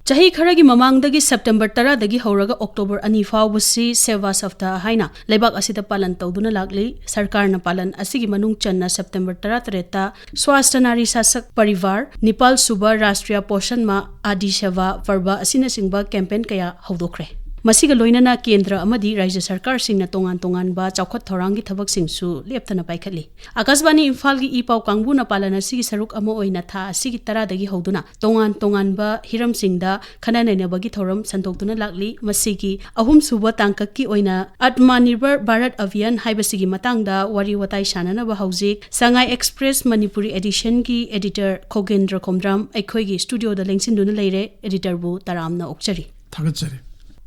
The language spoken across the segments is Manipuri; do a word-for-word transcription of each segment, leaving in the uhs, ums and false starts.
ꯆꯍꯤ ꯈꯔꯒꯤ ꯃꯃꯥꯡꯗꯒꯤ ꯁꯦꯞꯇꯦꯝꯕꯔ ꯇꯔꯥꯗꯒꯤ ꯍꯧꯔꯒ ꯑꯣꯛꯇꯣꯕꯔ ꯑꯅꯤ ꯐꯥꯎꯕꯁꯤ ꯁꯦꯕꯥ ꯁꯞꯇꯥꯍ ꯍꯥꯏꯅ ꯂꯩꯕꯥꯛ ꯑꯁꯤꯗ ꯄꯥꯂꯟ ꯇꯧꯗꯨꯅ ꯂꯥꯛꯂꯤ꯫ ꯁꯔꯀꯥꯔꯅ ꯄꯥꯂꯟ ꯑꯁꯤꯒꯤ ꯃꯅꯨꯡ ꯆꯟꯅ ꯁꯦꯞꯇꯦꯝꯕꯔ ꯇꯔꯥꯇꯔꯦꯠꯇ ꯁ꯭ꯋꯥꯁꯊ ꯅꯥꯔꯤ ꯁꯥꯁꯛ ꯄꯔꯤꯚꯥꯔ, ꯅꯤꯄꯥꯜ ꯁꯨꯕ ꯔꯥꯁꯇ꯭ꯔꯤꯌꯥ ꯄꯣꯁꯟ ꯃꯥ, ꯑꯥꯗꯤ ꯁꯦꯕꯥ ꯄꯔꯕ ꯑꯁꯤꯅꯆꯤꯡꯕ ꯀꯦꯝꯄꯦꯟ ꯀꯌꯥ ꯍꯧꯗꯣꯛꯈ꯭ꯔꯦ꯫ ꯃꯁꯤꯒ ꯂꯣꯏꯅꯅ ꯀꯦꯟꯗ꯭ꯔ ꯑꯃꯗꯤ ꯔꯥꯖ꯭ꯌ ꯁꯔꯀꯥꯔꯁꯤꯡꯅ ꯇꯣꯉꯥꯟ ꯇꯣꯉꯥꯟꯕ ꯆꯥꯎꯈꯠ ꯊꯧꯔꯥꯡꯒꯤ ꯊꯕꯛꯁꯤꯡꯁꯨ ꯂꯦꯞꯇꯅ ꯄꯥꯏꯈꯠꯂꯤ꯫ ꯑꯥꯀꯥꯁꯕꯥꯅꯤ ꯏꯝꯐꯥꯜꯒꯤ ꯏ ꯄꯥꯎ ꯀꯥꯡꯕꯨꯅ ꯄꯥꯂꯟ ꯑꯁꯤꯒꯤ ꯁꯔꯨꯛ ꯑꯃ ꯑꯣꯏꯅ ꯊꯥ ꯑꯁꯤꯒꯤ ꯇꯔꯥꯗꯒꯤ ꯍꯧꯗꯨꯅ ꯇꯣꯉꯥꯟ ꯇꯣꯉꯥꯟꯕ ꯍꯤꯔꯝꯁꯤꯡꯗ ꯈꯟꯅ ꯅꯩꯅꯕꯒꯤ ꯊꯧꯔꯝ ꯁꯟꯗꯣꯛꯇꯨꯅ ꯂꯥꯛꯂꯤ꯫ ꯃꯁꯤꯒꯤ ꯑꯍꯨꯝꯁꯨꯕ ꯇꯥꯡꯀꯛꯀꯤ ꯑꯣꯏꯅ ꯑꯠꯃꯥ ꯅꯤꯔꯚꯔ ꯚꯥꯔꯠ ꯑꯚꯤꯌꯥꯟ ꯍꯥꯏꯕꯁꯤꯒꯤ ꯃꯇꯥꯡꯗ ꯋꯥꯔꯤ ꯋꯥꯇꯥꯏ ꯁꯥꯟꯅꯅꯕ ꯍꯧꯖꯤꯛ ꯁꯉꯥꯏ ꯑꯦꯛꯁꯄ꯭ꯔꯦꯁ ꯃꯅꯤꯄꯨꯔꯤ ꯑꯦꯗꯤꯁꯟꯒꯤ ꯑꯦꯗꯤꯇꯔ ꯈꯣꯒꯦꯟꯗ꯭ꯔ ꯈꯣꯝꯗ꯭ꯔꯥꯝ ꯑꯩꯈꯣꯏꯒꯤ ꯁ꯭ꯇꯨꯗꯤꯑꯣꯗ ꯂꯦꯡꯁꯤꯟꯗꯨꯅ ꯂꯩꯔꯦ꯫ ꯑꯦꯗꯤꯇꯔꯕꯨ ꯇꯔꯥꯝꯅ ꯑꯣꯛꯆꯔꯤ꯫ ꯊꯥꯒꯠꯆꯔꯤ꯫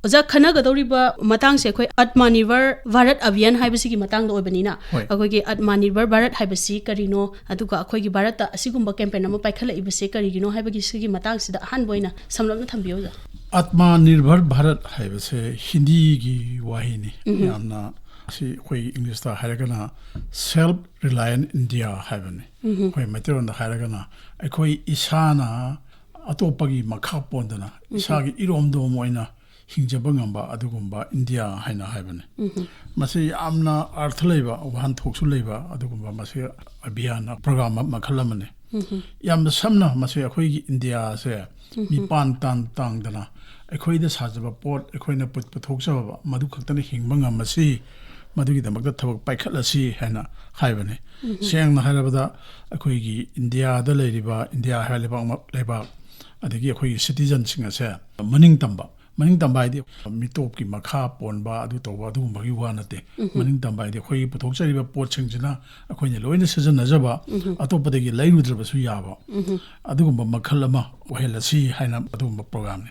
ꯑꯣꯖꯥ, ꯈꯟꯅꯒꯗꯧꯔꯤꯕ ꯃꯇꯥꯡꯁꯦ ꯑꯩꯈꯣꯏ ꯑꯠꯃꯥ ꯅꯤꯔꯚꯔ ꯚꯥꯔꯠ ꯑꯚꯤꯌꯥꯟ ꯍꯥꯏꯕꯁꯤꯒꯤ ꯃꯇꯥꯡꯗ ꯑꯣꯏꯕꯅꯤꯅ, ꯍꯣꯏ꯫ ꯑꯩꯈꯣꯏꯒꯤ ꯑꯠꯃꯥ ꯅꯤꯔꯚꯔ ꯚꯥꯔꯠ ꯍꯥꯏꯕꯁꯤ ꯀꯔꯤꯅꯣ, ꯑꯗꯨꯒ ꯑꯩꯈꯣꯏꯒꯤ ꯚꯥꯔꯠꯇ ꯑꯁꯤꯒꯨꯝꯕ ꯀꯦꯝꯄꯦꯟ ꯑꯃ ꯄꯥꯏꯈꯠꯂꯛꯏꯕꯁꯦ ꯀꯔꯤꯒꯤꯅꯣ ꯍꯥꯏꯕꯒꯤ ꯁꯤꯒꯤ ꯃꯇꯥꯡꯁꯤꯗ ꯑꯍꯥꯟꯕ ꯑꯣꯏꯅ ꯁꯝꯂꯞꯅ ꯊꯝꯕꯤꯌꯨ, ꯑꯣꯖꯥ꯫ ꯑꯠꯃꯥ ꯅꯤꯔꯚꯔ ꯚꯥꯔꯠ ꯍꯥꯏꯕꯁꯦ ꯍꯤꯟꯗꯤꯒꯤ ꯋꯥꯍꯩꯅꯤ꯫ ꯌꯥꯝꯅ ꯑꯁꯤ ꯑꯩꯈꯣꯏ ꯏꯪꯂꯤꯁꯇ ꯍꯥꯏꯔꯒꯅ self reliant India ꯍꯥꯏꯕꯅꯤ꯫ ꯑꯩꯈꯣꯏ ꯃꯩꯇꯩꯂꯣꯟꯗ ꯍꯥꯏꯔꯒꯅ ꯑꯩꯈꯣꯏ ꯏꯁꯥꯅ ꯑꯇꯣꯞꯄꯒꯤ ꯃꯈꯥ ꯄꯣꯟꯗꯅ ꯏꯁꯥꯒꯤ ꯏꯔꯣꯝꯗꯣꯝ ꯑꯣꯏꯅ ꯍꯤꯡꯖꯕ ꯉꯝꯕ ꯑꯗꯨꯒꯨꯝꯕ ꯏꯟꯗꯤꯌꯥ ꯍꯥꯏꯅ ꯍꯥꯏꯕꯅꯤ꯫ ꯃꯁꯤ ꯌꯥꯝꯅ ꯑꯔꯊ ꯂꯩꯕ, ꯋꯥꯍꯟꯊꯣꯛꯁꯨ ꯂꯩꯕ ꯑꯗꯨꯒꯨꯝꯕ ꯃꯁꯤ ꯑꯚꯤꯌꯥꯟ, ꯄ꯭ꯔꯣꯒ꯭ꯔꯥꯝ ꯃꯈꯜ ꯑꯃꯅꯤ꯫ ꯌꯥꯝꯅ ꯁꯝꯅ ꯃꯁꯤ ꯑꯩꯈꯣꯏꯒꯤ ꯏꯟꯗꯤꯌꯥꯁꯦ ꯃꯤꯄꯥꯟ ꯇꯥꯡ ꯇꯥꯡꯗꯅ ꯑꯩꯈꯣꯏꯗ ꯁꯥꯖꯕ ꯄꯣꯠ, ꯑꯩꯈꯣꯏꯅ ꯄꯨꯠ-, ꯄꯨꯊꯣꯛꯆꯕ ꯃꯗꯨ ꯈꯛꯇꯅ ꯍꯤꯡꯕ ꯉꯝꯃꯁꯤ, ꯃꯗꯨꯒꯤꯗꯃꯛꯇ ꯊꯕꯛ ꯄꯥꯏꯈꯠꯂꯁꯤ ꯍꯥꯏꯅ ꯍꯥꯏꯕꯅꯤ꯫ ꯁꯦꯡꯅ ꯍꯥꯏꯔꯕꯗ ꯑꯩꯈꯣꯏꯒꯤ ꯏꯟꯗꯤꯌꯥꯗ ꯂꯩꯔꯤꯕ, ꯏꯟꯗꯤꯌꯥ ꯍꯥꯏꯕ ꯂꯩꯕꯥꯛ, ꯂꯩꯕꯥꯛ ꯑꯗꯒꯤ ꯑꯩꯈꯣꯏꯒꯤ ꯁꯤꯇꯤꯖꯟꯁꯤꯡ ꯑꯁꯦ ꯃꯅꯤꯡ ꯇꯝꯕ, ꯃꯅꯤꯡ ꯇꯝꯕ ꯍꯥꯏꯗꯤ ꯃꯤꯇꯣꯞꯀꯤ ꯃꯈꯥ ꯄꯣꯟꯕ, ꯑꯗꯨ ꯇꯧꯕ, ꯑꯗꯨꯒꯨꯝꯕꯒꯤ ꯋꯥ ꯅꯠꯇꯦ꯫ ꯃꯅꯤꯡ ꯇꯝꯕ ꯍꯥꯏꯗꯤ ꯑꯩꯈꯣꯏꯒꯤ ꯄꯨꯊꯣꯛꯆꯔꯤꯕ ꯄꯣꯠꯁꯤꯡꯁꯤꯅ ꯑꯩꯈꯣꯏꯅ ꯂꯣꯏꯅ ꯁꯤꯖꯤꯟꯅꯖꯕ, ꯑꯇꯣꯞꯄꯗꯒꯤ ꯂꯩꯔꯨꯗ꯭ꯔꯕꯁꯨ ꯌꯥꯕ, ꯑꯗꯨꯒꯨꯝꯕ ꯃꯈꯜ ꯑꯃ ꯑꯣꯏꯍꯜꯂꯁꯤ ꯍꯥꯏꯅ ꯑꯗꯨꯒꯨꯝꯕ ꯄ꯭ꯔꯣꯒ꯭ꯔꯥꯝꯅꯤ꯫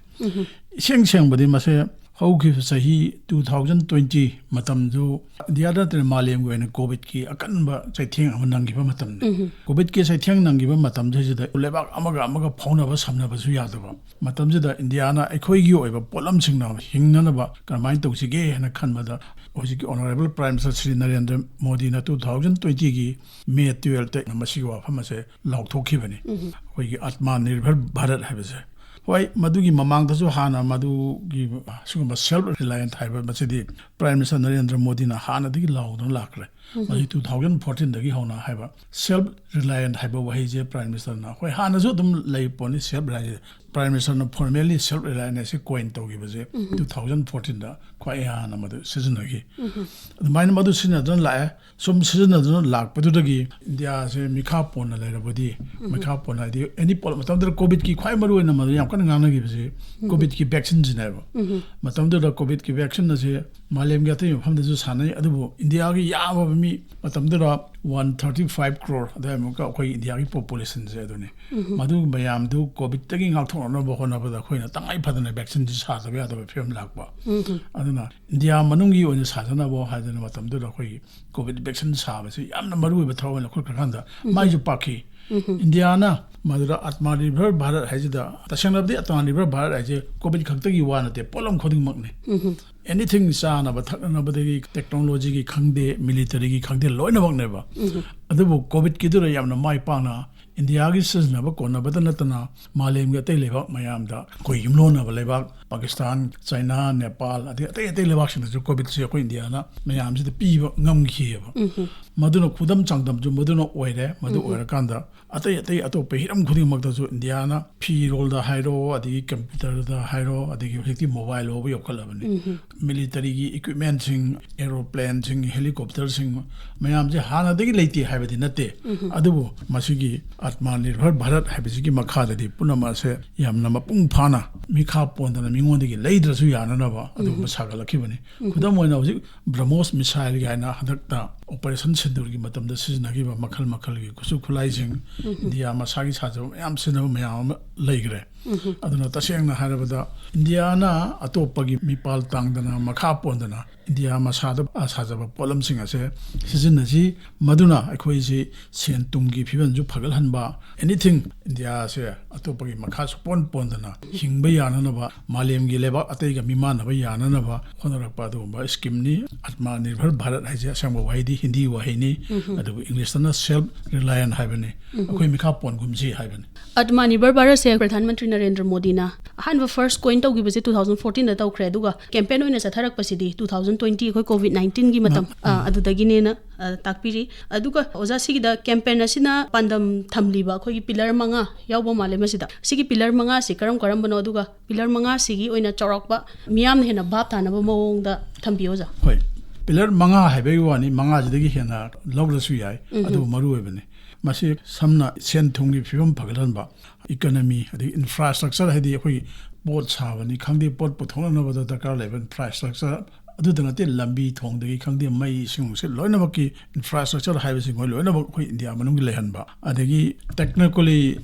ꯏꯁꯦꯡ ꯁꯦꯡꯕꯗꯤ ꯃꯁꯦ ꯍꯧꯈꯤꯕ ꯆꯍꯤ two thousand twenty ꯃꯇꯝꯗꯨ ꯏꯟꯗꯤꯌꯥꯗ ꯅꯠꯇꯅ ꯃꯥꯂꯦꯝꯒꯤ ꯑꯣꯏꯅ ꯀꯣꯚꯤꯗꯀꯤ ꯑꯀꯟꯕ ꯆꯩꯊꯦꯡ ꯑꯃ ꯅꯪꯈꯤꯕ ꯃꯇꯝꯅꯤ꯫ ꯀꯣꯚꯤꯗꯀꯤ ꯆꯩꯊꯦꯡ ꯅꯪꯈꯤꯕ ꯃꯇꯝꯁꯤꯗ ꯂꯩꯕꯥꯛ ꯑꯃꯒ ꯑꯃꯒ ꯐꯥꯎꯅꯕ ꯁꯝꯅꯕꯁꯨ ꯌꯥꯗꯕ ꯃꯇꯝꯁꯤꯗ ꯏꯟꯗꯤꯌꯥꯅ ꯑꯩꯈꯣꯏꯒꯤ ꯑꯣꯏꯕ ꯄꯣꯠꯂꯝꯁꯤꯡꯅ ꯍꯤꯡꯅꯅꯕ ꯀꯔꯝꯍꯥꯏꯅ ꯇꯧꯁꯤꯒꯦ ꯍꯥꯏꯅ ꯈꯟꯕꯗ ꯍꯧꯖꯤꯛꯀꯤ honourable prime minister Shri Narendra ꯃꯣꯗꯤꯅ two thousand twenty ꯒꯤ ꯃꯦ twelve ꯇ ꯃꯁꯤꯒꯤ ꯋꯥꯐꯝ ꯑꯁꯦ ꯂꯥꯎꯊꯣꯛꯈꯤꯕꯅꯤ꯫ ꯑꯩꯈꯣꯏꯒꯤ ꯑꯠꯃꯥ ꯅꯤꯔꯚꯔ ꯚꯥꯔꯠ ꯍꯥꯏꯕꯁꯦ꯫ ꯍꯣꯏ, ꯃꯗꯨꯒꯤ ꯃꯃꯥꯡꯗꯁꯨ ꯍꯥꯟꯅ ꯃꯗꯨꯒꯤ ꯁꯤꯒꯨꯝꯕ self reliant ꯍꯥꯏꯕ ꯃꯁꯤꯗꯤ Prime Minister ꯅꯔꯦꯟꯗ꯭ꯔ ꯃꯣꯗꯤꯅ ꯍꯥꯟꯅꯗꯒꯤ ꯂꯥꯎꯗꯨꯅ ꯂꯥꯛꯈ꯭ꯔꯦ꯫ ꯃꯁꯤ two thousand fourteen ꯗꯒꯤ ꯍꯧꯅ ꯍꯥꯏꯕ self reliant ꯍꯥꯏꯕ ꯋꯥꯍꯩꯁꯦ Prime Minister ꯅ, ꯍꯣꯏ, ꯍꯥꯟꯅꯁꯨ ꯑꯗꯨꯝ ꯂꯩ ꯄꯣꯠꯅꯤ self reliant꯫ Prime Minister ꯅ formally self reliant ꯑꯁꯤ coin ꯇꯧꯈꯤꯕꯁꯦ two thousand fourteen ꯗ ꯈ꯭ꯋꯥꯏ ꯍꯥꯟꯅ ꯃꯗꯨ ꯁꯤꯖꯤꯟꯅꯈꯤ꯫ ꯑꯗꯨꯃꯥꯏꯅ ꯃꯗꯨ ꯁꯤꯖꯤꯟꯅꯗꯨꯅ ꯂꯥꯛꯑꯦ꯫ ꯁꯨꯝ ꯁꯤꯖꯤꯟꯅꯗꯨꯅ ꯂꯥꯛꯄꯗꯨꯗꯒꯤ ꯏꯟꯗꯤꯌꯥꯁꯦ ꯃꯤꯈꯥ ꯄꯣꯟꯅ ꯂꯩꯔꯕꯗꯤ, ꯃꯤꯈꯥ ꯄꯣꯟꯅ ꯍꯥꯏꯗꯤ any ꯄꯣꯠ, ꯃꯇꯝꯗꯨꯗ COVID ꯀꯤ ꯈ꯭ꯋꯥꯏ ꯃꯔꯨ ꯑꯣꯏꯅ ꯃꯗꯨ ꯌꯥꯝ ꯀꯟꯅ ꯉꯥꯡꯅꯈꯤꯕꯁꯦ COVID ꯀꯤ vaccine ꯁꯤꯅꯦꯕ꯫ ꯃꯇꯝꯗꯨꯗ COVID ꯀꯤ vaccine ꯑꯁꯦ ꯃꯥꯂꯦꯝꯒꯤ ꯑꯇꯩ ꯃꯐꯝꯗꯁꯨ ꯁꯥꯟꯅꯩ, ꯑꯗꯨꯕꯨ ꯏꯟꯗꯤꯌꯥꯒꯤ ꯌꯥꯝꯃꯕ ꯃꯤ ꯃꯇꯝꯗꯨꯗ one thirty five crore ꯑꯗꯨꯋꯥꯏꯃꯨꯛꯀ ꯑꯩꯈꯣꯏ ꯏꯟꯗꯤꯌꯥꯒꯤ population ꯁꯦ ꯑꯗꯨꯅꯤ꯫ ꯃꯗꯨ ꯃꯌꯥꯝꯗꯨ COVID ꯇꯒꯤ ꯉꯥꯛꯊꯣꯛꯅꯅꯕ ꯍꯣꯠꯅꯕꯗ ꯑꯩꯈꯣꯏꯅ ꯇꯉꯥꯏ ꯐꯗꯅ vaccine ꯁꯤ ꯁꯥꯗꯕ ꯌꯥꯗꯕ ꯐꯤꯕꯝ ꯂꯥꯛꯄ꯫ ꯑꯗꯨꯅ ꯏꯟꯗꯤꯌꯥ ꯃꯅꯨꯡꯒꯤ ꯑꯣꯏꯅ ꯁꯥꯖꯅꯕ ꯍꯥꯏꯗꯅ ꯃꯇꯝꯗꯨꯗ ꯑꯩꯈꯣꯏꯒꯤ COVID vaccine ꯁꯥꯕꯁꯤ ꯌꯥꯝꯅ ꯃꯔꯨ ꯑꯣꯏꯕ ꯊꯕꯛ ꯑꯣꯏꯅ ꯂꯧꯈꯠꯈ꯭ꯔꯀꯥꯟꯗ ꯃꯥꯏꯁꯨ ꯄꯥꯛꯈꯤ꯫ ꯏꯟꯗꯤꯌꯥꯅ ꯃꯗꯨꯗ Atmanirbhar Bharat ꯍꯥꯏꯁꯤꯗ, ꯇꯁꯦꯡꯅꯕꯗꯤ Atmanirbhar Bharat ꯍꯥꯏꯁꯦ COVID ꯈꯛꯇꯒꯤ ꯋꯥ ꯅꯠꯇꯦ, ꯄꯣꯠꯂꯝ ꯈꯨꯗꯤꯡꯃꯛꯅꯤ꯫ Anything, ꯆꯥꯅꯕ ꯊꯛꯅꯕꯗꯒꯤ technology ꯒꯤ ꯈꯪꯗꯦ, military ꯒꯤ ꯈꯪꯗꯦ, ꯂꯣꯏꯅꯃꯛꯅꯦꯕ꯫ ꯑꯗꯨꯕꯨ COVID ꯀꯤꯗꯨꯗ ꯌꯥꯝꯅ ꯃꯥꯏ ꯄꯥꯛꯅ ꯏꯟꯗꯤꯌꯥꯒꯤ ꯁꯤꯖꯤꯟꯅꯕ ꯀꯣꯟꯅꯕꯗ ꯅꯠꯇꯅ ꯃꯥꯂꯦꯝꯒꯤ ꯑꯇꯩ ꯂꯩꯕꯥꯛ ꯃꯌꯥꯝꯗ, ꯑꯩꯈꯣꯏ ꯌꯨꯝꯂꯣꯟꯅꯕ ꯂꯩꯕꯥꯛ ꯄꯥꯀꯤꯁꯇꯥꯟ, ꯆꯥꯏꯅꯥ, ꯅꯦꯄꯥꯜ, ꯑꯗꯩ ꯑꯇꯩ ꯑꯇꯩ ꯂꯩꯕꯥꯛꯁꯤꯡꯗꯁꯨ COVID ꯁꯦ ꯑꯩꯈꯣꯏ ꯏꯟꯗꯤꯌꯥꯅ ꯃꯌꯥꯝꯁꯤꯗ ꯄꯤꯕ ꯉꯝꯈꯤꯑꯕ꯫ ꯃꯗꯨꯅ ꯈꯨꯗꯝ ꯆꯥꯡꯗꯝꯁꯨ ꯃꯗꯨꯅ ꯑꯣꯏꯔꯦ꯫ ꯃꯗꯨ ꯑꯣꯏꯔꯀꯥꯟꯗ ꯑꯇꯩ ꯑꯇꯩ ꯑꯇꯣꯞꯄ ꯍꯤꯔꯝ ꯈꯨꯗꯤꯡꯃꯛꯇꯁꯨ ꯏꯟꯗꯤꯌꯥꯅ ꯐꯤꯔꯣꯜꯗ ꯍꯥꯏꯔꯣ, ꯑꯗꯒꯤ computer ꯗ ꯍꯥꯏꯔꯣ, ꯑꯗꯒꯤ ꯍꯧꯖꯤꯛꯇꯤ mobile ꯐꯥꯎꯕ ꯌꯧꯈꯠꯂꯕꯅꯤ꯫ Military ꯒꯤ equipment ꯁꯤꯡ, aeroplane ꯁꯤꯡ, helicopter ꯁꯤꯡ ꯃꯌꯥꯝꯁꯦ ꯍꯥꯟꯅꯗꯒꯤ ꯂꯩꯇꯦ ꯍꯥꯏꯕꯗꯤ ꯅꯠꯇꯦ꯫ ꯑꯗꯨꯕꯨ ꯃꯁꯤꯒꯤ Atmanirbhar Bharat ꯍꯥꯏꯕꯁꯤꯒꯤ ꯃꯈꯥꯗꯗꯤ ꯄꯨꯝꯅꯃꯛ ꯑꯁꯦ ꯌꯥꯝꯅ ꯃꯄꯨꯡ ꯐꯥꯅ ꯃꯤꯈꯥ ꯄꯣꯟꯗꯅ ꯃꯤꯉꯣꯟꯗꯒꯤ ꯂꯩꯗ꯭ꯔꯁꯨ ꯌꯥꯅꯅꯕ ꯑꯗꯨꯒꯨꯝꯕ ꯁꯥꯒꯠꯂꯛꯈꯤꯕꯅꯤ꯫ ꯈꯨꯗꯝ ꯑꯣꯏꯅ ꯍꯧꯖꯤꯛ BrahMos missile ꯀꯥꯏꯅ ꯍꯟꯗꯛꯇ Operation Sindoor ꯒꯤ ꯃꯇꯝꯗ ꯁꯤꯖꯤꯟꯅꯈꯤꯕ ꯃꯈꯜ ꯃꯈꯜꯒꯤ ꯈꯨꯠꯁꯨ ꯈꯨꯠꯂꯥꯏꯁꯤꯡ, ꯏꯟꯗꯤꯌꯥ ꯃꯁꯥꯒꯤ ꯁꯥꯖꯕ ꯃꯌꯥꯝ ꯁꯤꯖꯤꯟꯅꯕ ꯃꯌꯥꯝ ꯑꯃ ꯂꯩꯈ꯭ꯔꯦ꯫ ꯑꯗꯨꯅ ꯇꯁꯦꯡꯅ ꯍꯥꯏꯔꯕꯗ ꯏꯟꯗꯤꯌꯥꯅ ꯑꯇꯣꯞꯄꯒꯤ ꯃꯤꯄꯥꯜ ꯇꯥꯡꯗꯅ ꯃꯈꯥ ꯄꯣꯟꯗꯅ ꯏꯟꯗꯤꯌꯥ ꯃꯁꯥꯗ ꯁꯥꯖꯕ ꯄꯣꯠꯂꯝꯁꯤꯡ ꯑꯁꯦ ꯁꯤꯖꯤꯟꯅꯁꯤ꯫ ꯃꯗꯨꯅ ꯑꯩꯈꯣꯏꯁꯤ ꯁꯦꯟ ꯊꯨꯝꯒꯤ ꯐꯤꯕꯝꯁꯨ ꯐꯒꯠꯍꯟꯕ, anything, ꯏꯟꯗꯤꯌꯥꯁꯦ ꯑꯇꯣꯞꯄꯒꯤ ꯃꯈꯥ ꯁꯨꯛꯄꯣꯟ ꯄꯣꯟꯗꯅ ꯍꯤꯡꯕ ꯌꯥꯅꯅꯕ, ꯃꯥꯂꯦꯝꯒꯤ ꯂꯩꯕꯥꯛ ꯑꯇꯩꯒ ꯃꯤꯃꯥꯟꯅꯕ ꯌꯥꯅꯅꯕ ꯍꯣꯠꯅꯔꯛꯄ ꯑꯗꯨꯒꯨꯝꯕ ꯁ꯭ꯀꯤꯝꯅꯤ꯫ ꯑꯥꯇꯃꯥ ꯅꯤꯔꯚꯔ ꯚꯥꯔꯠ ꯍꯥꯏꯁꯦ ꯑꯁꯦꯡꯕ ꯋꯥꯍꯩꯗꯤ ꯍꯤꯟꯗꯤ ꯋꯥꯍꯩꯅꯤ, ꯑꯗꯨꯕꯨ ꯏꯪꯂꯤꯁꯇꯅ ꯁꯦꯜꯐ ꯔꯤꯂꯥꯌꯟ ꯍꯥꯏꯕꯅꯤ꯫ ꯑꯩꯈꯣꯏ ꯃꯤꯈꯥ ꯄꯣꯟꯒꯨꯝꯁꯤ ꯍꯥꯏꯕꯅꯤ꯫ ꯑꯥꯇꯃꯥ ꯅꯤꯔꯚꯔ ꯚꯥꯔꯠꯁꯦ ꯄ꯭ꯔꯙꯥꯟ ꯃꯟꯇ꯭ꯔꯤ ꯅꯔꯦꯟꯗ꯭ꯔ ꯃꯣꯗꯤꯅ ꯑꯍꯥꯟꯕ ꯐꯥꯔꯁ ꯀꯣꯏꯟ ꯇꯧꯈꯤꯕꯁꯦ ꯇꯨ ꯊꯥꯎꯖꯟ ꯐꯣꯔꯇꯤꯟꯗ ꯇꯧꯈ꯭ꯔꯦ, ꯑꯗꯨꯒ ꯀꯦꯝꯄꯦꯟ ꯑꯣꯏꯅ ꯆꯠꯊꯔꯛꯄꯁꯤꯗꯤ ꯇꯨ ꯊꯥꯎꯖꯟ ꯇ꯭ꯋꯦꯟꯇꯤ ꯑꯩꯈꯣꯏ ꯀꯣꯚꯤꯗ ꯅꯥꯏꯟꯇꯤꯟꯒꯤ ꯃꯇꯝ, ꯑ, ꯑꯗꯨꯗꯒꯤꯅꯦꯅ, ꯑ, ꯇꯥꯛꯄꯤꯔꯤ꯫ ꯑꯗꯨꯒ ꯑꯣꯖꯥ, ꯁꯤꯒꯤꯗ ꯀꯦꯝꯄꯦꯟ ꯑꯁꯤꯅ ꯄꯥꯟꯗꯝ ꯊꯝꯂꯤꯕ ꯑꯩꯈꯣꯏꯒꯤ ꯄꯤꯂꯔ ꯃꯉꯥ ꯌꯥꯎꯕ ꯃꯥꯜꯂꯦ ꯃꯁꯤꯗ꯫ ꯁꯤꯒꯤ ꯄꯤꯂꯔ ꯃꯉꯥꯁꯤ ꯀꯔꯝ ꯀꯔꯝꯕꯅꯣ, ꯑꯗꯨꯒ ꯄꯤꯂꯔ ꯃꯉꯥꯁꯤꯒꯤ ꯑꯣꯏꯅ ꯆꯥꯎꯔꯥꯛꯄ ꯃꯤꯌꯥꯝꯅ ꯍꯦꯟꯅ ꯚꯥꯞ ꯇꯥꯅꯕ ꯃꯑꯣꯡꯗ ꯊꯝꯕꯤꯌꯨ, ꯑꯣꯖꯥ꯫ ꯍꯣꯏ, ꯄꯤꯂꯔ ꯃꯉꯥ ꯍꯥꯏꯕꯒꯤ ꯋꯥꯅꯤ, ꯃꯉꯥꯁꯤꯗꯒꯤ ꯍꯦꯟꯅ ꯂꯧꯔꯁꯨ ꯌꯥꯏ, ꯑꯗꯨꯕꯨ ꯃꯔꯨ ꯑꯣꯏꯕꯅꯤ꯫ ꯃꯁꯤ ꯁꯝꯅ ꯁꯦꯟ ꯊꯨꯝꯒꯤ ꯐꯤꯕꯝ ꯐꯒꯠꯍꯟꯕ, ꯏꯀꯣꯅꯣꯃꯤ, ꯑꯗꯒꯤ ꯏꯟꯐ꯭ꯔꯥꯁ꯭ꯇ꯭ꯔꯛꯆꯔ, ꯍꯥꯏꯗꯤ ꯑꯩꯈꯣꯏꯒꯤ ꯄꯣꯠ ꯁꯥꯕꯅꯤ ꯈꯪꯗꯦ, ꯄꯣꯠ ꯄꯨꯊꯣꯛꯅꯅꯕꯗ ꯗꯔꯀꯥꯔ ꯂꯩꯕ ꯏꯟꯐ꯭ꯔꯥꯁ꯭ꯇ꯭ꯔꯛꯆꯔ, ꯑꯗꯨꯗ ꯅꯠꯇꯦ, ꯂꯝꯕꯤ ꯊꯣꯡꯗꯒꯤ ꯈꯪꯗꯦ, ꯃꯩ, ꯏꯁꯤꯡ, ꯅꯨꯡꯁꯤꯠ, ꯂꯣꯏꯅꯃꯛꯀꯤ ꯏꯟꯐ꯭ꯔꯥꯁ꯭ꯇ꯭ꯔꯛꯆꯔ ꯍꯥꯏꯕꯁꯤꯡ ꯍꯣꯏ ꯂꯣꯏꯅꯃꯛ ꯑꯩꯈꯣꯏ ꯏꯟꯗꯤꯌꯥ ꯃꯅꯨꯡꯒꯤ ꯂꯩꯍꯟꯕ, ꯑꯗꯒꯤ ꯇꯦꯛꯅꯤꯀꯦꯜꯂꯤ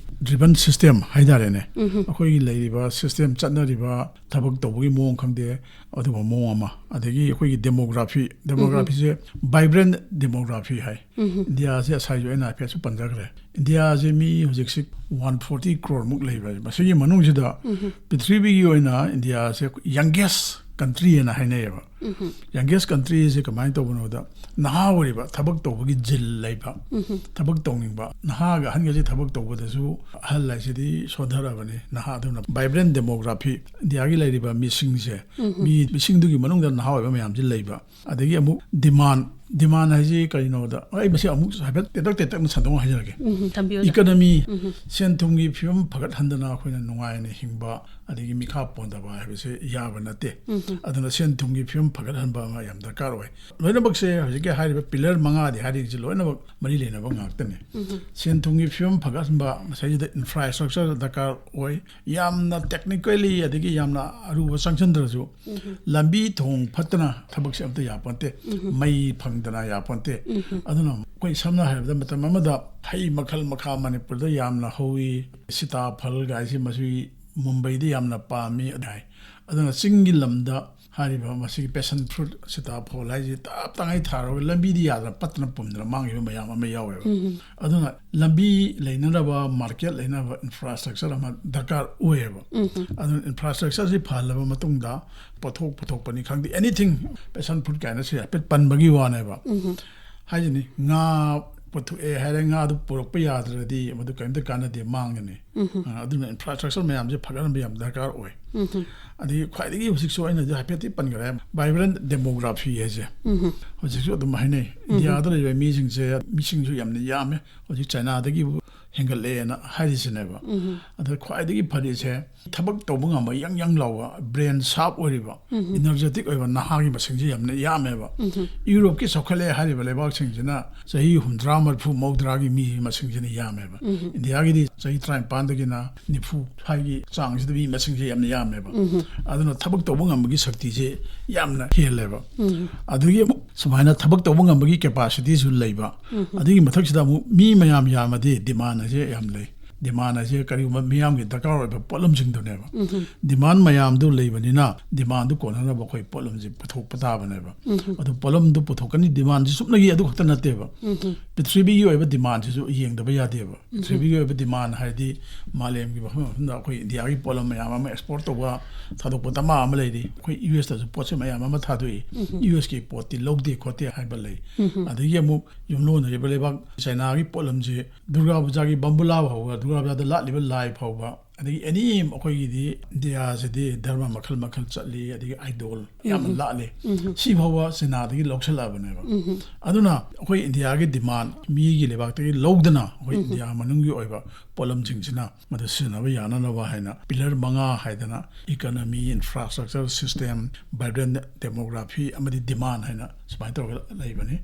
ꯗ꯭ꯔꯤꯚꯟ ꯁꯤꯁꯇꯦꯝ ꯍꯥꯏꯇꯥꯔꯦꯅꯦ, ꯑꯩꯈꯣꯏꯒꯤ ꯂꯩꯔꯤꯕ ꯁꯤꯁꯇꯦꯝ, ꯆꯠꯅꯔꯤꯕ ꯊꯕꯛ ꯇꯧꯕꯒꯤ ꯃꯑꯣꯡ ꯈꯪꯗꯦ, ꯑꯗꯨꯒꯨꯝꯕ ꯃꯑꯣꯡ ꯑꯃ, ꯑꯗꯒꯤ ꯑꯩꯈꯣꯏꯒꯤ ꯗꯦꯃꯣꯒ꯭ꯔꯥꯐꯤ, ꯗꯦꯃꯣꯒ꯭ꯔꯥꯐꯤꯁꯦ ꯚꯥꯏꯕ꯭ꯔꯦꯟ ꯗꯦꯃꯣꯒ꯭ꯔꯥꯐꯤ ꯍꯥꯏ꯫ ꯏꯟꯗꯤꯌꯥꯁꯦ ꯉꯁꯥꯏꯁꯨ ꯑꯩꯅ ꯍꯥꯏꯐꯦꯠꯁꯨ ꯄꯟꯖꯈ꯭ꯔꯦ꯫ ꯏꯟꯗꯤꯌꯥꯁꯦ ꯃꯤ ꯍꯧꯖꯤꯛꯁꯤ ꯋꯥꯟ ꯐꯣꯔꯇꯤ ꯀ꯭ꯔꯣꯔꯃꯨꯛ ꯂꯩꯕ꯫ ꯃꯁꯤꯒꯤ ꯃꯅꯨꯡꯁꯤꯗ ꯄ꯭ꯔꯤꯊꯤꯕꯤꯒꯤ ꯑꯣꯏꯅ ꯏꯟꯗꯤꯌꯥꯁꯦ ꯌꯪꯒꯦꯁ ꯀꯟꯇ꯭ꯔꯤ ꯍꯥꯏꯅ ꯍꯥꯏꯅꯩꯌꯦꯕ꯫ ꯌꯪꯒꯦꯁ ꯀꯟꯇ꯭ꯔꯤꯁꯦ ꯀꯃꯥꯏꯅ ꯇꯧꯕꯅꯣꯗ, ꯅꯍꯥ ꯑꯣꯏꯔꯤꯕ, ꯊꯕꯛ ꯇꯧꯕꯒꯤ ꯖꯤꯜ ꯂꯩꯕ, ꯊꯕꯛ ꯇꯧꯅꯤꯡꯕ, ꯅꯍꯥꯒ ꯑꯍꯟꯒꯁꯦ ꯊꯕꯛ ꯇꯧꯕꯗꯁꯨ ꯑꯍꯜ ꯍꯥꯏꯁꯤꯗꯤ ꯁꯣꯟꯊꯔꯕꯅꯤ꯫ ꯅꯍꯥ ꯑꯗꯨꯅ ꯚꯥꯏꯕ꯭ꯔꯦꯟ ꯗꯦꯃꯣꯒ꯭ꯔꯥꯐꯤ, ꯏꯟꯗꯤꯌꯥꯒꯤ ꯂꯩꯔꯤꯕ ꯃꯤꯁꯤꯡꯁꯦ, ꯃꯤ, ꯃꯤꯁꯤꯡꯗꯨꯒꯤ ꯃꯅꯨꯡꯗ ꯅꯍꯥ ꯑꯣꯏꯕ ꯃꯌꯥꯝꯁꯤ ꯂꯩꯕ꯫ ꯑꯗꯒꯤ ꯑꯃꯨꯛ ꯗꯤꯃꯥꯟ, ꯗꯤꯃꯥꯟ ꯍꯥꯏꯁꯤ ꯀꯔꯤꯅꯣꯗ, ꯑꯩ ꯃꯁꯤ ꯑꯃꯨꯛ ꯍꯥꯏꯐꯦꯠ ꯇꯦꯟꯇꯛ ꯇꯦꯟꯇꯛꯅ ꯁꯟꯗꯣꯛꯅ ꯍꯥꯏꯖꯔꯒꯦ꯫ ꯎꯝ, ꯊꯝꯕꯤꯌꯨ, ꯑꯣꯖꯥ꯫ ꯏꯀꯣꯅꯣꯃꯤ, ꯁꯦꯟ ꯊꯨꯝꯒꯤ ꯐꯤꯕꯝ ꯐꯒꯠꯍꯟꯗꯅ ꯑꯩꯈꯣꯏꯅ ꯅꯨꯡꯉꯥꯏꯅ ꯍꯤꯡꯕ, ꯑꯗꯒꯤ ꯃꯤꯈꯥ ꯄꯣꯟꯗꯕ ꯍꯥꯏꯕꯁꯦ ꯌꯥꯕ ꯅꯠꯇꯦ꯫ ꯑꯗꯨꯅ ꯁꯦꯟ ꯊꯨꯝꯒꯤ ꯐꯤꯕꯝ ꯐꯒꯠꯍꯟꯕ ꯑꯃ ꯌꯥꯝ ꯗꯔꯀꯥꯔ ꯑꯣꯏ꯫ ꯂꯣꯏꯅꯃꯛꯁꯦ ꯍꯧꯖꯤꯛꯀꯤ ꯍꯥꯏꯔꯤꯕ ꯄꯤꯂꯔ ꯃꯉꯥꯗꯤ ꯍꯥꯏꯔꯤꯁꯦ ꯂꯣꯏꯅꯃꯛ ꯃꯔꯤ ꯂꯩꯅꯕ ꯉꯥꯛꯇꯅꯤ꯫ ꯁꯦꯟ ꯊꯨꯝꯒꯤ ꯐꯤꯕꯝ ꯐꯒꯠꯍꯟꯕ, ꯃꯁꯤꯗ ꯏꯟꯐ꯭ꯔꯥꯁ꯭ꯇ꯭ꯔꯛꯆꯔ ꯗꯔꯀꯥꯔ ꯑꯣꯏ, ꯌꯥꯝꯅ ꯇꯦꯛꯅꯤꯀꯦꯜꯂꯤ ꯑꯗꯒꯤ ꯌꯥꯝꯅ ꯑꯔꯨꯕ ꯆꯪꯁꯤꯟꯗ꯭ꯔꯁꯨ, ꯂꯝꯕꯤ ꯊꯣꯡ ꯐꯠꯇꯅ ꯊꯕꯛꯁꯦ ꯑꯝꯇ ꯌꯥꯄꯣꯟꯇꯦ, ꯃꯩ ꯐꯪꯗꯅ ꯌꯥꯄꯣꯟꯇꯦ꯫ ꯑꯗꯨꯅ ꯑꯩꯈꯣꯏ ꯁꯝꯅ ꯍꯥꯏꯔꯕꯗ ꯃꯇꯝ ꯑꯃꯗ ꯍꯩ ꯃꯈꯜ ꯃꯈꯥ ꯃꯅꯤꯄꯨꯔꯗ ꯌꯥꯝꯅ ꯍꯧꯋꯤ, ꯁꯤꯇꯥꯐꯜ ꯒꯥꯏꯁꯤ, ꯃꯁꯤ ꯃꯨꯝꯕꯩꯗ ꯌꯥꯝꯅ ꯄꯥꯝꯃꯤ ꯍꯥꯏ꯫ ꯑꯗꯨꯅ ꯆꯤꯡꯒꯤ ꯂꯝꯗ ꯍꯥꯏꯔꯤꯕ ꯃꯁꯤꯒꯤ passion fruit, ꯁꯤꯇꯥꯐꯣꯜ ꯍꯥꯏꯁꯤ ꯇꯞ ꯇꯉꯥꯏ ꯊꯥꯔꯒ ꯂꯝꯕꯤꯗ ꯌꯥꯗꯅ ꯄꯠꯇꯅ ꯄꯨꯝꯗꯅ ꯃꯥꯡꯈꯤꯕ ꯃꯌꯥꯝ ꯑꯃ ꯌꯥꯎꯋꯦꯕ꯫ ꯑꯗꯨꯅ ꯂꯝꯕꯤ ꯂꯩꯅꯅꯕ, market ꯂꯩꯅꯕ infrastructure ꯑꯃ ꯗꯔꯀꯥꯔ ꯑꯣꯏꯌꯦꯕ꯫ ꯑꯗꯨꯅ infrastructureꯁꯤ ꯐꯍꯜꯂꯕ ꯃꯇꯨꯡꯗ ꯄꯣꯠꯊꯣꯛ ꯄꯨꯊꯣꯛꯄꯅꯤ ꯈꯪꯗꯦ, anything, passion fruit ꯀꯥꯏꯅ ꯁꯤ ꯍꯥꯏꯐꯦꯠ ꯄꯟꯕꯒꯤ ꯋꯥꯅꯦꯕ꯫ ꯍꯥꯏꯁꯤꯅꯤ, ꯉꯥ ꯄꯨꯊꯣꯛꯑꯦ ꯍꯥꯏꯔꯦ, ꯉꯥꯗꯨ ꯄꯨꯔꯛꯄ ꯌꯥꯗ꯭ꯔꯗꯤ ꯃꯗꯨ ꯀꯔꯤꯝꯇ ꯀꯥꯟꯅꯗꯦ, ꯃꯥꯡꯒꯅꯤ꯫ ꯑ, ꯑꯗꯨꯅ infrastructure ꯃꯌꯥꯝꯁꯦ ꯐꯒꯠꯍꯟꯕ ꯌꯥꯝ ꯗꯔꯀꯥꯔ ꯑꯣꯏ꯫ ꯑꯗꯒꯤ ꯈ꯭ꯋꯥꯏꯗꯒꯤ ꯍꯧꯖꯤꯛꯁꯨ ꯑꯩꯅꯁꯨ ꯍꯥꯏꯐꯦꯠꯇꯤ ꯄꯟꯈ꯭ꯔꯦ, vibrant demography ꯍꯥꯏꯁꯦ꯫ ꯍꯧꯖꯤꯛꯁꯨ ꯑꯗꯨꯝ ꯍꯥꯏꯅꯩ, ꯏꯟꯗꯤꯌꯥꯗ ꯂꯩꯔꯤꯕ ꯃꯤꯁꯤꯡꯁꯦ, ꯃꯤꯁꯤꯡꯁꯨ ꯌꯥꯝꯅ ꯌꯥꯝꯃꯦ, ꯍꯧꯖꯤꯛ ꯆꯥꯏꯅꯥꯗꯒꯤ ꯍꯦꯟꯒꯠꯂꯛꯑꯦꯅ ꯍꯥꯏꯔꯤꯁꯤꯅꯦꯕ꯫ ꯑꯗ ꯈ꯭ꯋꯥꯏꯗꯒꯤ ꯐꯔꯤꯁꯦ ꯊꯕꯛ ꯇꯧꯕ ꯉꯝꯕ, ꯌꯪ ꯌꯪ ꯂꯥꯎꯕ, brain sharp ꯑꯣꯏꯔꯤꯕ, energetic ꯑꯣꯏꯕ ꯅꯍꯥꯒꯤ ꯃꯁꯤꯡꯁꯦ ꯌꯥꯝꯅ ꯌꯥꯝꯃꯦꯕ꯫ ꯌꯨꯔꯣꯞꯀꯤ ꯆꯥꯎꯈꯠꯂꯦ ꯍꯥꯏꯔꯤꯕ ꯂꯩꯕꯥꯛꯁꯤꯡꯁꯤꯅ ꯆꯍꯤ ꯍꯨꯝꯗ꯭ꯔꯥ, ꯃꯔꯤꯐꯨ, ꯃꯧꯗ꯭ꯔꯥꯒꯤ ꯃꯤ ꯃꯁꯤꯡꯁꯤꯅ ꯌꯥꯝꯃꯦꯕ꯫ ꯏꯟꯗꯤꯌꯥꯒꯤꯗꯤ ꯆꯍꯤ ꯇꯔꯥꯅꯤꯄꯥꯟꯗꯒꯤꯅ ꯅꯤꯐꯨ ꯁ꯭ꯋꯥꯏꯒꯤ ꯆꯥꯡꯁꯤꯗ ꯃꯤ ꯃꯁꯤꯡꯁꯦ ꯌꯥꯝꯅ ꯌꯥꯝꯃꯦꯕ꯫ ꯑꯗꯨꯅ ꯊꯕꯛ ꯇꯧꯕ ꯉꯝꯕꯒꯤ ꯁꯛꯇꯤꯁꯦ ꯌꯥꯝꯅ ꯍꯦꯜꯂꯦꯕ꯫ ꯑꯗꯨꯗꯒꯤ ꯑꯃꯨꯛ ꯁꯨꯃꯥꯏꯅ ꯊꯕꯛ ꯇꯧꯕ ꯉꯝꯕꯒꯤ capacityꯁꯨ ꯂꯩꯕ꯫ ꯑꯗꯨꯒꯤ ꯃꯊꯛꯁꯤꯗ ꯑꯃꯨꯛ ꯃꯤ ꯃꯌꯥꯝ ꯌꯥꯝꯃꯗꯤ demand ꯍꯥꯏꯁꯦ ꯌꯥꯝ ꯂꯩ꯫ Demand ꯍꯥꯏꯁꯦ ꯀꯔꯤꯒꯨꯝꯕ ꯃꯤꯌꯥꯝꯒꯤ ꯗꯔꯀꯥꯔ ꯑꯣꯏꯕ ꯄꯣꯠꯂꯝꯁꯤꯡꯗꯨꯅꯦꯕ꯫ Demand ꯃꯌꯥꯝꯗꯨ ꯂꯩꯕꯅꯤꯅ demandꯗꯨ ꯀꯣꯟꯅꯅꯕ ꯑꯩꯈꯣꯏ ꯄꯣꯠꯂꯝꯁꯦ ꯄꯨꯊꯣꯛꯄ ꯇꯥꯕꯅꯦꯕ꯫ ꯑꯗꯨ ꯄꯣꯠꯂꯝꯗꯨ ꯄꯨꯊꯣꯛꯀꯅꯤ, demandꯁꯤ ꯁꯨꯞꯅꯒꯤ ꯑꯗꯨ ꯈꯛꯇ ꯅꯠꯇꯦꯕ꯫ ꯄ꯭ꯔꯤꯊꯤꯕꯤꯒꯤ ꯑꯣꯏꯕ demandꯁꯤꯁꯨ ꯌꯦꯡꯗꯕ ꯌꯥꯗꯦꯕ꯫ ꯄ꯭ꯔꯤꯊꯤꯕꯤꯒꯤ ꯑꯣꯏꯕ demand ꯍꯥꯏꯗꯤ ꯃꯥꯂꯦꯝꯒꯤ ꯃꯐꯝ ꯃꯐꯝꯗ ꯑꯩꯈꯣꯏ ꯏꯟꯗꯤꯌꯥꯒꯤ ꯄꯣꯠꯂꯝ ꯃꯌꯥꯝ ꯑꯃ export ꯇꯧꯕ, ꯊꯥꯗꯣꯛꯄ ꯗꯃꯥ ꯑꯃ ꯂꯩꯔꯤ꯫ ꯑꯩꯈꯣꯏ ꯌꯨ ꯑꯦꯁꯇꯁꯨ ꯄꯣꯠꯁꯦ ꯃꯌꯥꯝ ꯑꯃ ꯊꯥꯗꯣꯛꯏ꯫ ꯌꯨ ꯑꯦꯁꯀꯤ ꯄꯣꯠꯇꯤ ꯂꯧꯗꯦ ꯈꯣꯠꯇꯦ ꯍꯥꯏꯕ ꯂꯩ꯫ ꯑꯗꯒꯤ ꯑꯃꯨꯛ ꯌꯨꯝꯂꯣꯟꯅꯔꯤꯕ ꯂꯩꯕꯥꯛ ꯆꯥꯏꯅꯥꯒꯤ ꯄꯣꯠꯂꯝꯁꯦ ꯗꯨꯔꯒꯥ ꯄꯨꯖꯥꯒꯤ ꯕꯝꯕꯨꯂꯥ ꯐꯥꯎꯕ, ꯗꯨꯔꯒꯥ ꯄꯨꯖꯥꯗ ꯂꯥꯠꯂꯤꯕ ꯂꯥꯏ ꯐꯥꯎꯕ, ꯑꯗꯒꯤ ꯑꯦꯅꯤ ꯑꯩꯈꯣꯏꯒꯤꯗꯤ ꯏꯟꯗꯤꯌꯥꯁꯤꯗꯤ ꯙꯔꯃ ꯃꯈꯜ ꯃꯈꯜ ꯆꯠꯂꯤ, ꯑꯗꯒꯤ idol ꯌꯥꯝꯅ ꯂꯥꯠꯂꯤ꯫ ꯁꯤ ꯐꯥꯎꯕ ꯆꯤꯅꯥꯗꯒꯤ ꯂꯧꯁꯤꯜꯂꯛꯑꯕꯅꯦꯕ꯫ ꯑꯗꯨꯅ ꯑꯩꯈꯣꯏ ꯏꯟꯗꯤꯌꯥꯒꯤ demand ꯃꯤꯒꯤ ꯂꯩꯕꯥꯛꯇꯒꯤ ꯂꯧꯗꯅ ꯑꯩꯈꯣꯏ ꯏꯟꯗꯤꯌꯥ ꯃꯅꯨꯡꯒꯤ ꯑꯣꯏꯕ ꯄꯣꯠꯂꯝꯁꯤꯡꯁꯤꯅ ꯃꯗꯨ ꯁꯤꯖꯤꯟꯅꯕ ꯌꯥꯅꯅꯕ ꯍꯥꯏꯅ pillar ꯃꯉꯥ ꯍꯥꯏꯗꯅ economy, infrastructure, system, vibrant demography ꯑꯃꯗꯤ demand ꯍꯥꯏꯅ ꯁꯨꯃꯥꯏꯅ ꯇꯧꯔꯒ ꯂꯩꯕꯅꯤ꯫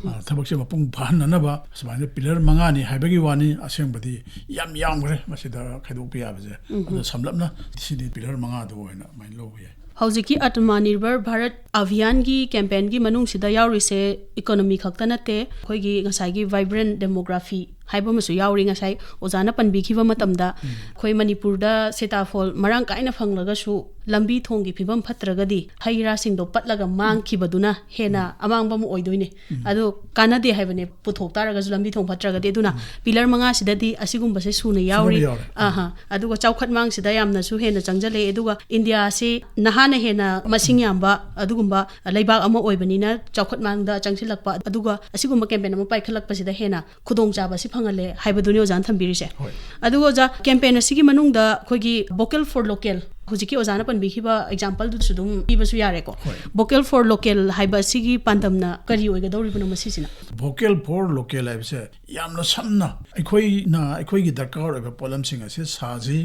ꯑ, ꯊꯕꯛꯁꯦ ꯃꯄꯨꯡ ꯐꯥꯍꯟꯅꯅꯕ ꯁꯨꯃꯥꯏꯅ pillar ꯃꯉꯥꯅꯤ ꯍꯥꯏꯕꯒꯤ ꯋꯥꯅꯤ, ꯑꯁꯦꯡꯕꯗꯤ ꯌꯥꯝ ꯌꯥꯝꯈ꯭ꯔꯦ ꯃꯁꯤꯗ ꯈꯥꯏꯗꯣꯛꯄ ꯌꯥꯕꯁꯦ꯫ ꯑꯗꯣ ꯁꯝꯂꯞꯅ ꯁꯤꯗꯤ pillar ꯃꯉꯥꯗꯨ ꯑꯣꯏꯅ ꯑꯗꯨꯃꯥꯏꯅ ꯂꯧꯕ ꯌꯥꯏ꯫ ꯍꯧꯖꯤꯛꯀꯤ ꯑꯥꯇꯃ ꯅꯤꯔꯚꯔ ꯚꯥꯔꯠ ꯑꯚꯤꯌꯥꯟꯒꯤ ꯀꯦꯝꯄꯦꯟꯒꯤ ꯃꯅꯨꯡꯁꯤꯗ ꯌꯥꯎꯔꯤꯁꯦ ꯏꯀꯣꯅꯣꯃꯤ ꯈꯛꯇ ꯅꯠꯇꯦ, ꯑꯩꯈꯣꯏꯒꯤ ꯉꯁꯥꯏꯒꯤ ꯚꯥꯏꯕ꯭ꯔꯦꯟ ꯗꯦꯃꯣꯒ꯭ꯔꯥꯐꯤ ꯍꯥꯏꯕ ꯑꯃꯁꯨ ꯌꯥꯎꯔꯤ꯫ ꯉꯁꯥꯏ ꯑꯣꯖꯥꯅ ꯄꯟꯕꯤꯈꯤꯕ ꯃꯇꯝꯗ, ꯑꯩꯈꯣꯏ ꯃꯅꯤꯄꯨꯔꯗ ꯁꯤꯇꯥꯐꯣꯜ ꯃꯔꯥꯡ ꯀꯥꯏꯅ ꯐꯪꯂꯒꯁꯨ ꯂꯝꯕꯤ ꯊꯣꯡꯒꯤ ꯐꯤꯕꯝ ꯐꯠꯇ꯭ꯔꯒꯗꯤ ꯍꯩ ꯔꯥꯁꯤꯡꯗꯣ ꯄꯠꯂꯒ ꯃꯥꯡꯈꯤꯕꯗꯨꯅ ꯍꯦꯟꯅ ꯑꯃꯥꯡꯕ ꯑꯃ ꯑꯣꯏꯗꯣꯏꯅꯦ꯫ ꯑꯗꯣ ꯀꯥꯟꯅꯗꯦ ꯍꯥꯏꯕꯅꯦ, ꯄꯨꯊꯣꯛ ꯇꯥꯔꯒꯁꯨ ꯂꯝꯕꯤ ꯊꯣꯡ ꯐꯠꯇ꯭ꯔꯒꯗꯤ꯫ ꯑꯗꯨꯅ ꯄꯤꯂꯔ ꯃꯉꯥꯁꯤꯗꯗꯤ ꯑꯁꯤꯒꯨꯝꯕꯁꯦ ꯁꯨꯅ ꯌꯥꯎꯔꯤ꯫ ꯁꯤꯒꯨꯝꯕ ꯌꯥꯎꯔꯦ꯫ ꯑꯍꯥ꯫ ꯑꯗꯨꯒ ꯆꯥꯎꯈꯠ ꯃꯥꯡꯁꯤꯗ ꯌꯥꯝꯅꯁꯨ ꯍꯦꯟꯅ ꯆꯪꯁꯤꯜꯂꯛꯑꯦ꯫ ꯑꯗꯨꯒ ꯏꯟꯗꯤꯌꯥꯁꯤ ꯅꯍꯥꯅ ꯍꯦꯟꯅ ꯃꯁꯤꯡ ꯌꯥꯝꯕ ꯑꯗꯨꯒꯨꯝꯕ ꯂꯩꯕꯥꯛ ꯑꯃ ꯑꯣꯏꯕꯅꯤꯅ, ꯆꯥꯎꯈꯠ ꯃꯥꯡꯗ ꯆꯪꯁꯤꯜꯂꯛꯄ ꯑꯗꯨꯒ ꯑꯁꯤꯒꯨꯝꯕ ꯀꯦꯝꯄꯦꯟ ꯑꯃ ꯄꯥꯏꯈꯠꯂꯛꯄꯁꯤꯗ ꯍꯦꯟꯅ ꯈꯨꯗꯣꯡꯆꯥꯕ ꯑꯁꯤ ꯐꯪꯍꯜꯂꯦ ꯍꯥꯏꯕꯗꯨꯅꯤ ꯑꯣꯖꯥꯅ ꯊꯝꯕꯤꯔꯤꯁꯦ꯫ ꯍꯣꯏ꯫ ꯑꯗꯨꯒ ꯑꯣꯖꯥ, ꯀꯦꯝꯄꯦꯟ ꯑꯁꯤꯒꯤ ꯃꯅꯨꯡꯗ ꯑꯩꯈꯣꯏꯒꯤ ꯚꯣꯀꯦꯜ ꯐꯣꯔ ꯂꯣꯀꯦꯜ, ꯍꯧꯖꯤꯛꯀꯤ ꯑꯣꯖꯥꯅ ꯄꯟꯕꯤꯈꯤꯕ ꯑꯦꯛꯖꯥꯝꯄꯜꯗꯨꯁꯨ ꯑꯗꯨꯝ ꯄꯤꯕꯁꯨ ꯌꯥꯔꯦꯀꯣ꯫ ꯍꯣꯏ꯫ ꯚꯣꯀꯦꯜ ꯐꯣꯔ ꯂꯣꯀꯦꯜ ꯍꯥꯏꯕ ꯑꯁꯤꯒꯤ ꯄꯥꯟꯗꯝꯅ ꯀꯔꯤ ꯑꯣꯏꯒꯗꯧꯔꯤꯕꯅꯣ ꯃꯁꯤꯁꯤꯅ? ꯚꯣꯀꯦꯜ ꯐꯣꯔ ꯂꯣꯀꯦꯜ ꯍꯥꯏꯕꯁꯦ ꯌꯥꯝꯅ ꯁꯝꯅ ꯑꯩꯈꯣꯏꯅ ꯑꯩꯈꯣꯏꯒꯤ ꯗꯔꯀꯥꯔ ꯑꯣꯏꯕ ꯄꯣꯠꯂꯝꯁꯤꯡ ꯑꯁꯤ ꯁꯥꯁꯤ,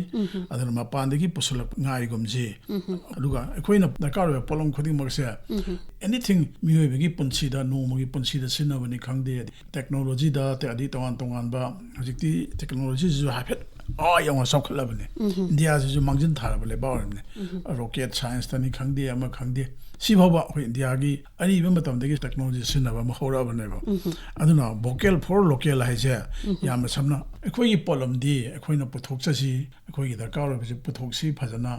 ꯑꯗꯨꯅ ꯃꯄꯥꯟꯗꯒꯤ ꯄꯨꯁꯤꯜꯂꯛꯄ ꯉꯥꯏꯒꯨꯝꯁꯤ, ꯑꯗꯨꯒ ꯑꯩꯈꯣꯏꯅ ꯗꯔꯀꯥꯔ ꯑꯣꯏꯕ ꯄꯣꯠꯂꯝ ꯈꯨꯗꯤꯡꯃꯛꯁꯦ, ꯑꯦꯅꯤꯊꯤꯡ, ꯃꯤꯑꯣꯏꯕꯒꯤ ꯄꯨꯟꯁꯤꯗ, ꯅꯣꯡꯃꯒꯤ ꯄꯨꯟꯁꯤꯗ ꯁꯤꯖꯤꯟꯅꯕꯅꯤ ꯈꯪꯗꯦ, ꯇꯦꯛꯅꯣꯂꯣꯖꯤꯗ, ꯑꯗꯩ ꯇꯣꯉꯥꯟ ꯇꯣꯉꯥꯟꯕ, ꯍꯧꯖꯤꯛꯇꯤ ꯇꯦꯛꯅꯣꯂꯣꯖꯤꯁꯤꯁꯨ ꯍꯥꯏꯐꯦꯠ ꯑꯥ ꯌꯧꯅ ꯆꯥꯎꯈꯠꯂꯕꯅꯦ꯫ ꯏꯟꯗꯤꯌꯥꯁꯤꯁꯨ ꯃꯥꯡꯖꯤꯟ ꯊꯥꯔꯕ ꯂꯩꯕꯥꯛ ꯑꯣꯏꯔꯕꯅꯦ꯫ ꯔꯣꯀꯦꯠ ꯁꯥꯏꯟꯁꯇꯅꯤ ꯈꯪꯗꯦ, ꯑꯃ ꯈꯪꯗꯦ, ꯁꯤ ꯐꯥꯎꯕ ꯑꯩꯈꯣꯏ ꯏꯟꯗꯤꯌꯥꯒꯤ ꯑꯔꯤꯕ ꯃꯇꯝꯗꯒꯤ ꯇꯦꯛꯅꯣꯂꯣꯖꯤ ꯁꯤꯖꯤꯟꯅꯕ ꯑꯃ ꯍꯧꯔꯛꯑꯕꯅꯦꯕ꯫ ꯑꯗꯨꯅ ꯚꯣꯀꯦꯜ ꯐꯣꯔ ꯂꯣꯀꯦꯜ ꯍꯥꯏꯁꯦ ꯌꯥꯝꯅ ꯁꯝꯅ, ꯑꯩꯈꯣꯏꯒꯤ ꯄꯣꯠꯂꯝꯗꯤ ꯑꯩꯈꯣꯏꯅ ꯄꯨꯊꯣꯛꯆꯁꯤ, ꯑꯩꯈꯣꯏꯒꯤ ꯗꯔꯀꯥꯔ ꯑꯣꯏꯕꯁꯤ ꯄꯨꯊꯣꯛꯁꯤ ꯐꯖꯅ꯫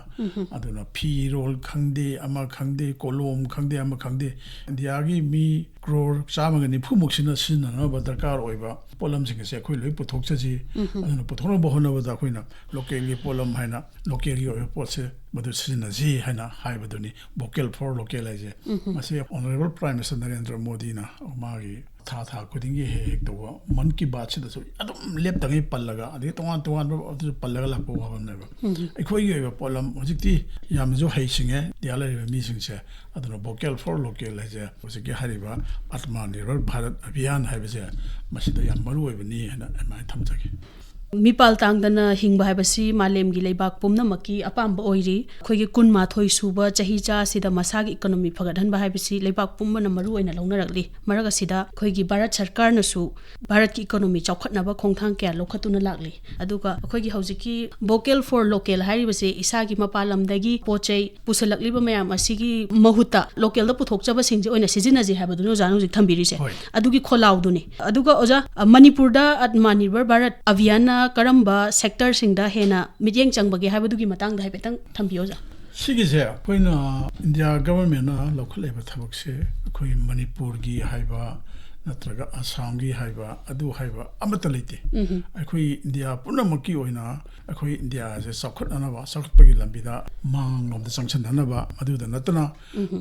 ꯑꯗꯨꯅ ꯐꯤꯔꯣꯜ ꯈꯪꯗꯦ, ꯑꯃ ꯈꯪꯗꯦ, ꯀꯣꯂꯣꯝ ꯈꯪꯗꯦ, ꯑꯃ ꯈꯪꯗꯦ, ꯏꯟꯗꯤꯌꯥꯒꯤ ꯃꯤ ꯀ꯭ꯔꯣꯔ ꯆꯥꯝꯃꯒ ꯅꯤꯐꯨꯃꯨꯛꯁꯤꯅ ꯁꯤꯖꯤꯟꯅꯅꯕ ꯗꯔꯀꯥꯔ ꯑꯣꯏꯕ ꯄꯣꯠꯂꯝꯁꯤꯡ ꯑꯁꯦ ꯑꯩꯈꯣꯏ ꯂꯣꯏ ꯄꯨꯊꯣꯛꯆꯁꯤ꯫ ꯑꯗꯨꯅ ꯄꯨꯊꯣꯛꯅꯕ ꯍꯣꯠꯅꯕꯗ ꯑꯩꯈꯣꯏꯅ ꯂꯣꯀꯦꯜꯒꯤ ꯄꯣꯠꯂꯝ ꯍꯥꯏꯅ, ꯂꯣꯀꯦꯜꯒꯤ ꯑꯣꯏꯕ ꯄꯣꯠꯁꯦ ꯃꯗꯨ ꯁꯤꯖꯤꯟꯅꯁꯤ ꯍꯥꯏꯅ ꯍꯥꯏꯕꯗꯨꯅꯤ, ꯚꯣꯀꯦꯜ ꯐꯣꯔ ꯂꯣꯀꯦꯜ ꯍꯥꯏꯁꯦ꯫ ꯃꯁꯤ ꯑꯣꯅꯔꯦꯕꯜ ꯄ꯭ꯔꯥꯏꯝ ꯃꯤꯅꯤꯁꯇꯔ ꯅꯔꯦꯟꯗ꯭ꯔ ꯃꯣꯗꯤꯅ ꯃꯥꯒꯤ ꯊꯥ ꯊꯥ ꯈꯨꯗꯤꯡꯒꯤ ꯍꯦꯛ ꯍꯦꯛ ꯇꯧꯕ ꯃꯟ ꯀꯤ ꯕꯥꯠꯁꯤꯗꯁꯨ ꯑꯗꯨꯝ ꯂꯦꯞꯇꯉꯩ ꯄꯜꯂꯒ, ꯑꯗꯒꯤ ꯇꯣꯉꯥꯟ ꯇꯣꯉꯥꯟꯕ ꯑꯗꯨꯁꯨ ꯄꯜꯂꯒ ꯂꯥꯛꯄ ꯋꯥꯐꯝꯅꯦꯕ꯫ ꯑꯩꯈꯣꯏꯒꯤ ꯑꯣꯏꯕ ꯄꯣꯠꯂꯝ ꯍꯧꯖꯤꯛꯇꯤ ꯌꯥꯝꯅꯁꯨ ꯍꯩꯁꯤꯡꯉꯦ ꯏꯟꯗꯤꯌꯥ ꯂꯩꯔꯤꯕ ꯃꯤꯁꯤꯡꯁꯦ꯫ ꯑꯗꯨꯅ ꯚꯣꯀꯦꯜ ꯐꯣꯔ ꯂꯣꯀꯦꯜ ꯍꯥꯏꯁꯦ ꯍꯧꯖꯤꯛꯀꯤ ꯍꯥꯏꯔꯤꯕ ꯑꯥꯇꯃ ꯅꯤꯔꯚꯔ ꯚꯥꯔꯠ ꯑꯚꯤꯌꯥꯟ ꯍꯥꯏꯕꯁꯦ ꯃꯁꯤꯗ ꯌꯥꯝ ꯃꯔꯨ ꯑꯣꯏꯕꯅꯤ ꯍꯥꯏꯅ ꯑꯗꯨꯃꯥꯏꯅ ꯊꯝꯖꯒꯦ꯫ ꯃꯤꯄꯥꯜ ꯇꯥꯡꯗꯅ ꯍꯤꯡꯕ ꯍꯥꯏꯕꯁꯤ ꯃꯥꯂꯦꯝꯒꯤ ꯂꯩꯕꯥꯛ ꯄꯨꯝꯅꯃꯛꯀꯤ ꯑꯄꯥꯝꯕ ꯑꯣꯏꯔꯤ꯫ ꯑꯩꯈꯣꯏꯒꯤ ꯀꯨꯟꯃꯥꯊꯣꯏ ꯁꯨꯕ ꯆꯍꯤꯆꯥ ꯑꯁꯤꯗ ꯃꯁꯥꯒꯤ ꯏꯀꯣꯅꯣꯃꯤ ꯐꯒꯠꯍꯟꯕ ꯍꯥꯏꯕꯁꯤ ꯂꯩꯕꯥꯛ ꯄꯨꯝꯕꯅ ꯃꯔꯨ ꯑꯣꯏꯅ ꯂꯧꯅꯔꯛꯂꯤ꯫ ꯃꯔꯛ ꯑꯁꯤꯗ ꯑꯩꯈꯣꯏꯒꯤ ꯚꯥꯔꯠ ꯁꯔꯀꯥꯔꯅꯁꯨ ꯚꯥꯔꯠꯀꯤ ꯏꯀꯣꯅꯣꯃꯤ ꯆꯥꯎꯈꯠꯅꯕ ꯈꯣꯡꯊꯥꯡ ꯀꯌꯥ ꯂꯧꯈꯠꯇꯨꯅ ꯂꯥꯛꯂꯤ꯫ ꯑꯗꯨꯒ ꯑꯩꯈꯣꯏꯒꯤ ꯍꯧꯖꯤꯛꯀꯤ vocal for local ꯍꯥꯏꯔꯤꯕꯁꯦ ꯏꯁꯥꯒꯤ ꯃꯄꯥꯟ ꯂꯝꯗꯒꯤ ꯄꯣꯠ ꯆꯩ ꯄꯨꯁꯜꯂꯛꯂꯤꯕ ꯃꯌꯥꯝ ꯑꯁꯤꯒꯤ ꯃꯍꯨꯠꯇ ꯂꯣꯀꯦꯜꯗ ꯄꯨꯊꯣꯛꯆꯕꯁꯤꯡꯁꯦ ꯑꯣꯏꯅ ꯁꯤꯖꯤꯟꯅꯁꯤ ꯍꯥꯏꯕꯗꯨꯅ ꯑꯣꯖꯥꯅ ꯍꯧꯖꯤꯛ ꯊꯝꯕꯤꯔꯤꯁꯦ꯫ ꯍꯣꯏ꯫ ꯑꯗꯨꯒꯤ ꯈꯣꯜꯂꯥꯎꯗꯨꯅꯤ꯫ ꯑꯗꯨꯒ ꯑꯣꯖꯥ, ꯑ, ꯃꯅꯤꯄꯨꯔꯗ ꯑꯠꯃꯥ ꯅꯤꯔꯚꯔ ꯚꯥꯔꯠ ꯑꯚꯤꯌꯥꯟꯅ ꯀꯔꯝꯕ ꯁꯦꯛꯇꯔꯁꯤꯡꯗ ꯍꯦꯟꯅ ꯃꯤꯠꯌꯦꯡ ꯆꯪꯕꯒꯦ ꯍꯥꯏꯕꯗꯨꯒꯤ ꯃꯇꯥꯡꯗ ꯍꯥꯏꯐꯦꯠꯇꯪ ꯊꯝꯕꯤꯌꯨ ꯑꯣꯖꯥ꯫ ꯁꯤꯒꯤꯁꯦ ꯑꯩꯈꯣꯏꯅ ꯏꯟꯗꯤꯌꯥ ꯒꯚꯔꯟꯃꯦꯟꯅ ꯂꯧꯈꯠꯂꯛꯏꯕ ꯊꯕꯛꯁꯦ ꯑꯩꯈꯣꯏ ꯃꯅꯤꯄꯨꯔꯒꯤ ꯍꯥꯏꯕ ꯅꯠꯇ꯭ꯔꯒ ꯑꯁꯥꯝꯒꯤ ꯍꯥꯏꯕ ꯑꯗꯨ ꯍꯥꯏꯕ ꯑꯃꯠꯇ ꯂꯩꯇꯦ꯫ ꯑꯩꯈꯣꯏ ꯏꯟꯗꯤꯌꯥ ꯄꯨꯝꯅꯃꯛꯀꯤ ꯑꯣꯏꯅ ꯑꯩꯈꯣꯏ ꯏꯟꯗꯤꯌꯥꯁꯦ ꯆꯥꯎꯈꯠꯅꯅꯕ, ꯆꯥꯎꯈꯠꯄꯒꯤ ꯂꯝꯕꯤꯗ ꯃꯥꯡꯂꯣꯝꯗ ꯆꯪꯁꯤꯟꯅꯅꯕ, ꯑꯗꯨꯗ ꯅꯠꯇꯅ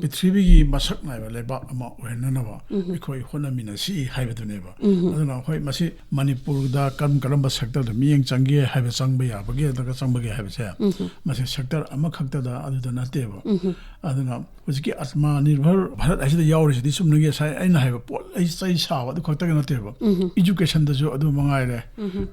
ꯄ꯭ꯔꯤꯊꯤꯕꯤꯒꯤ ꯃꯁꯛ ꯅꯥꯏꯕ ꯂꯩꯕꯥꯛ ꯑꯃ ꯑꯣꯏꯍꯟꯅꯅꯕ ꯑꯩꯈꯣꯏ ꯍꯣꯠꯅꯃꯤꯟꯅꯁꯤ ꯍꯥꯏꯕꯗꯨꯅꯦꯕ꯫ ꯑꯗꯨꯅ ꯑꯩꯈꯣꯏ ꯃꯁꯤ ꯃꯅꯤꯄꯨꯔꯗ ꯀꯔꯝ ꯀꯔꯝꯕ ꯁꯦꯛꯇꯔꯗ ꯃꯤꯠꯌꯦꯡ ꯆꯪꯒꯦ ꯍꯥꯏꯕ, ꯆꯪꯕ ꯌꯥꯕꯒꯦ ꯅꯠꯇ꯭ꯔꯒ ꯆꯪꯕꯒꯦ ꯍꯥꯏꯕꯁꯦ ꯃꯁꯤ ꯁꯦꯛꯇꯔ ꯑꯃꯈꯛꯇꯗ ꯑꯗꯨꯗ ꯅꯠꯇꯦꯕ꯫ ꯑꯗꯨꯅ ꯍꯧꯖꯤꯛꯀꯤ ꯑꯠꯃꯥ ꯅꯤꯔꯚꯔ ꯚꯥꯔꯠ ꯍꯥꯏꯁꯤꯗ ꯌꯥꯎꯔꯤꯁꯤꯗꯤ ꯆꯨꯝꯅꯒꯤ ꯉꯁꯥꯏ ꯑꯩꯅ ꯍꯥꯏꯕ ꯄꯣꯠ ꯂꯩ ꯆꯩ ꯁꯥꯕ ꯑꯗꯨ ꯈꯛꯇꯒꯤ ꯅꯠꯇꯦꯕ꯫ ꯏꯖꯨꯀꯦꯁꯟꯗꯁꯨ ꯑꯗꯨ ꯃꯉꯥꯏꯔꯦ꯫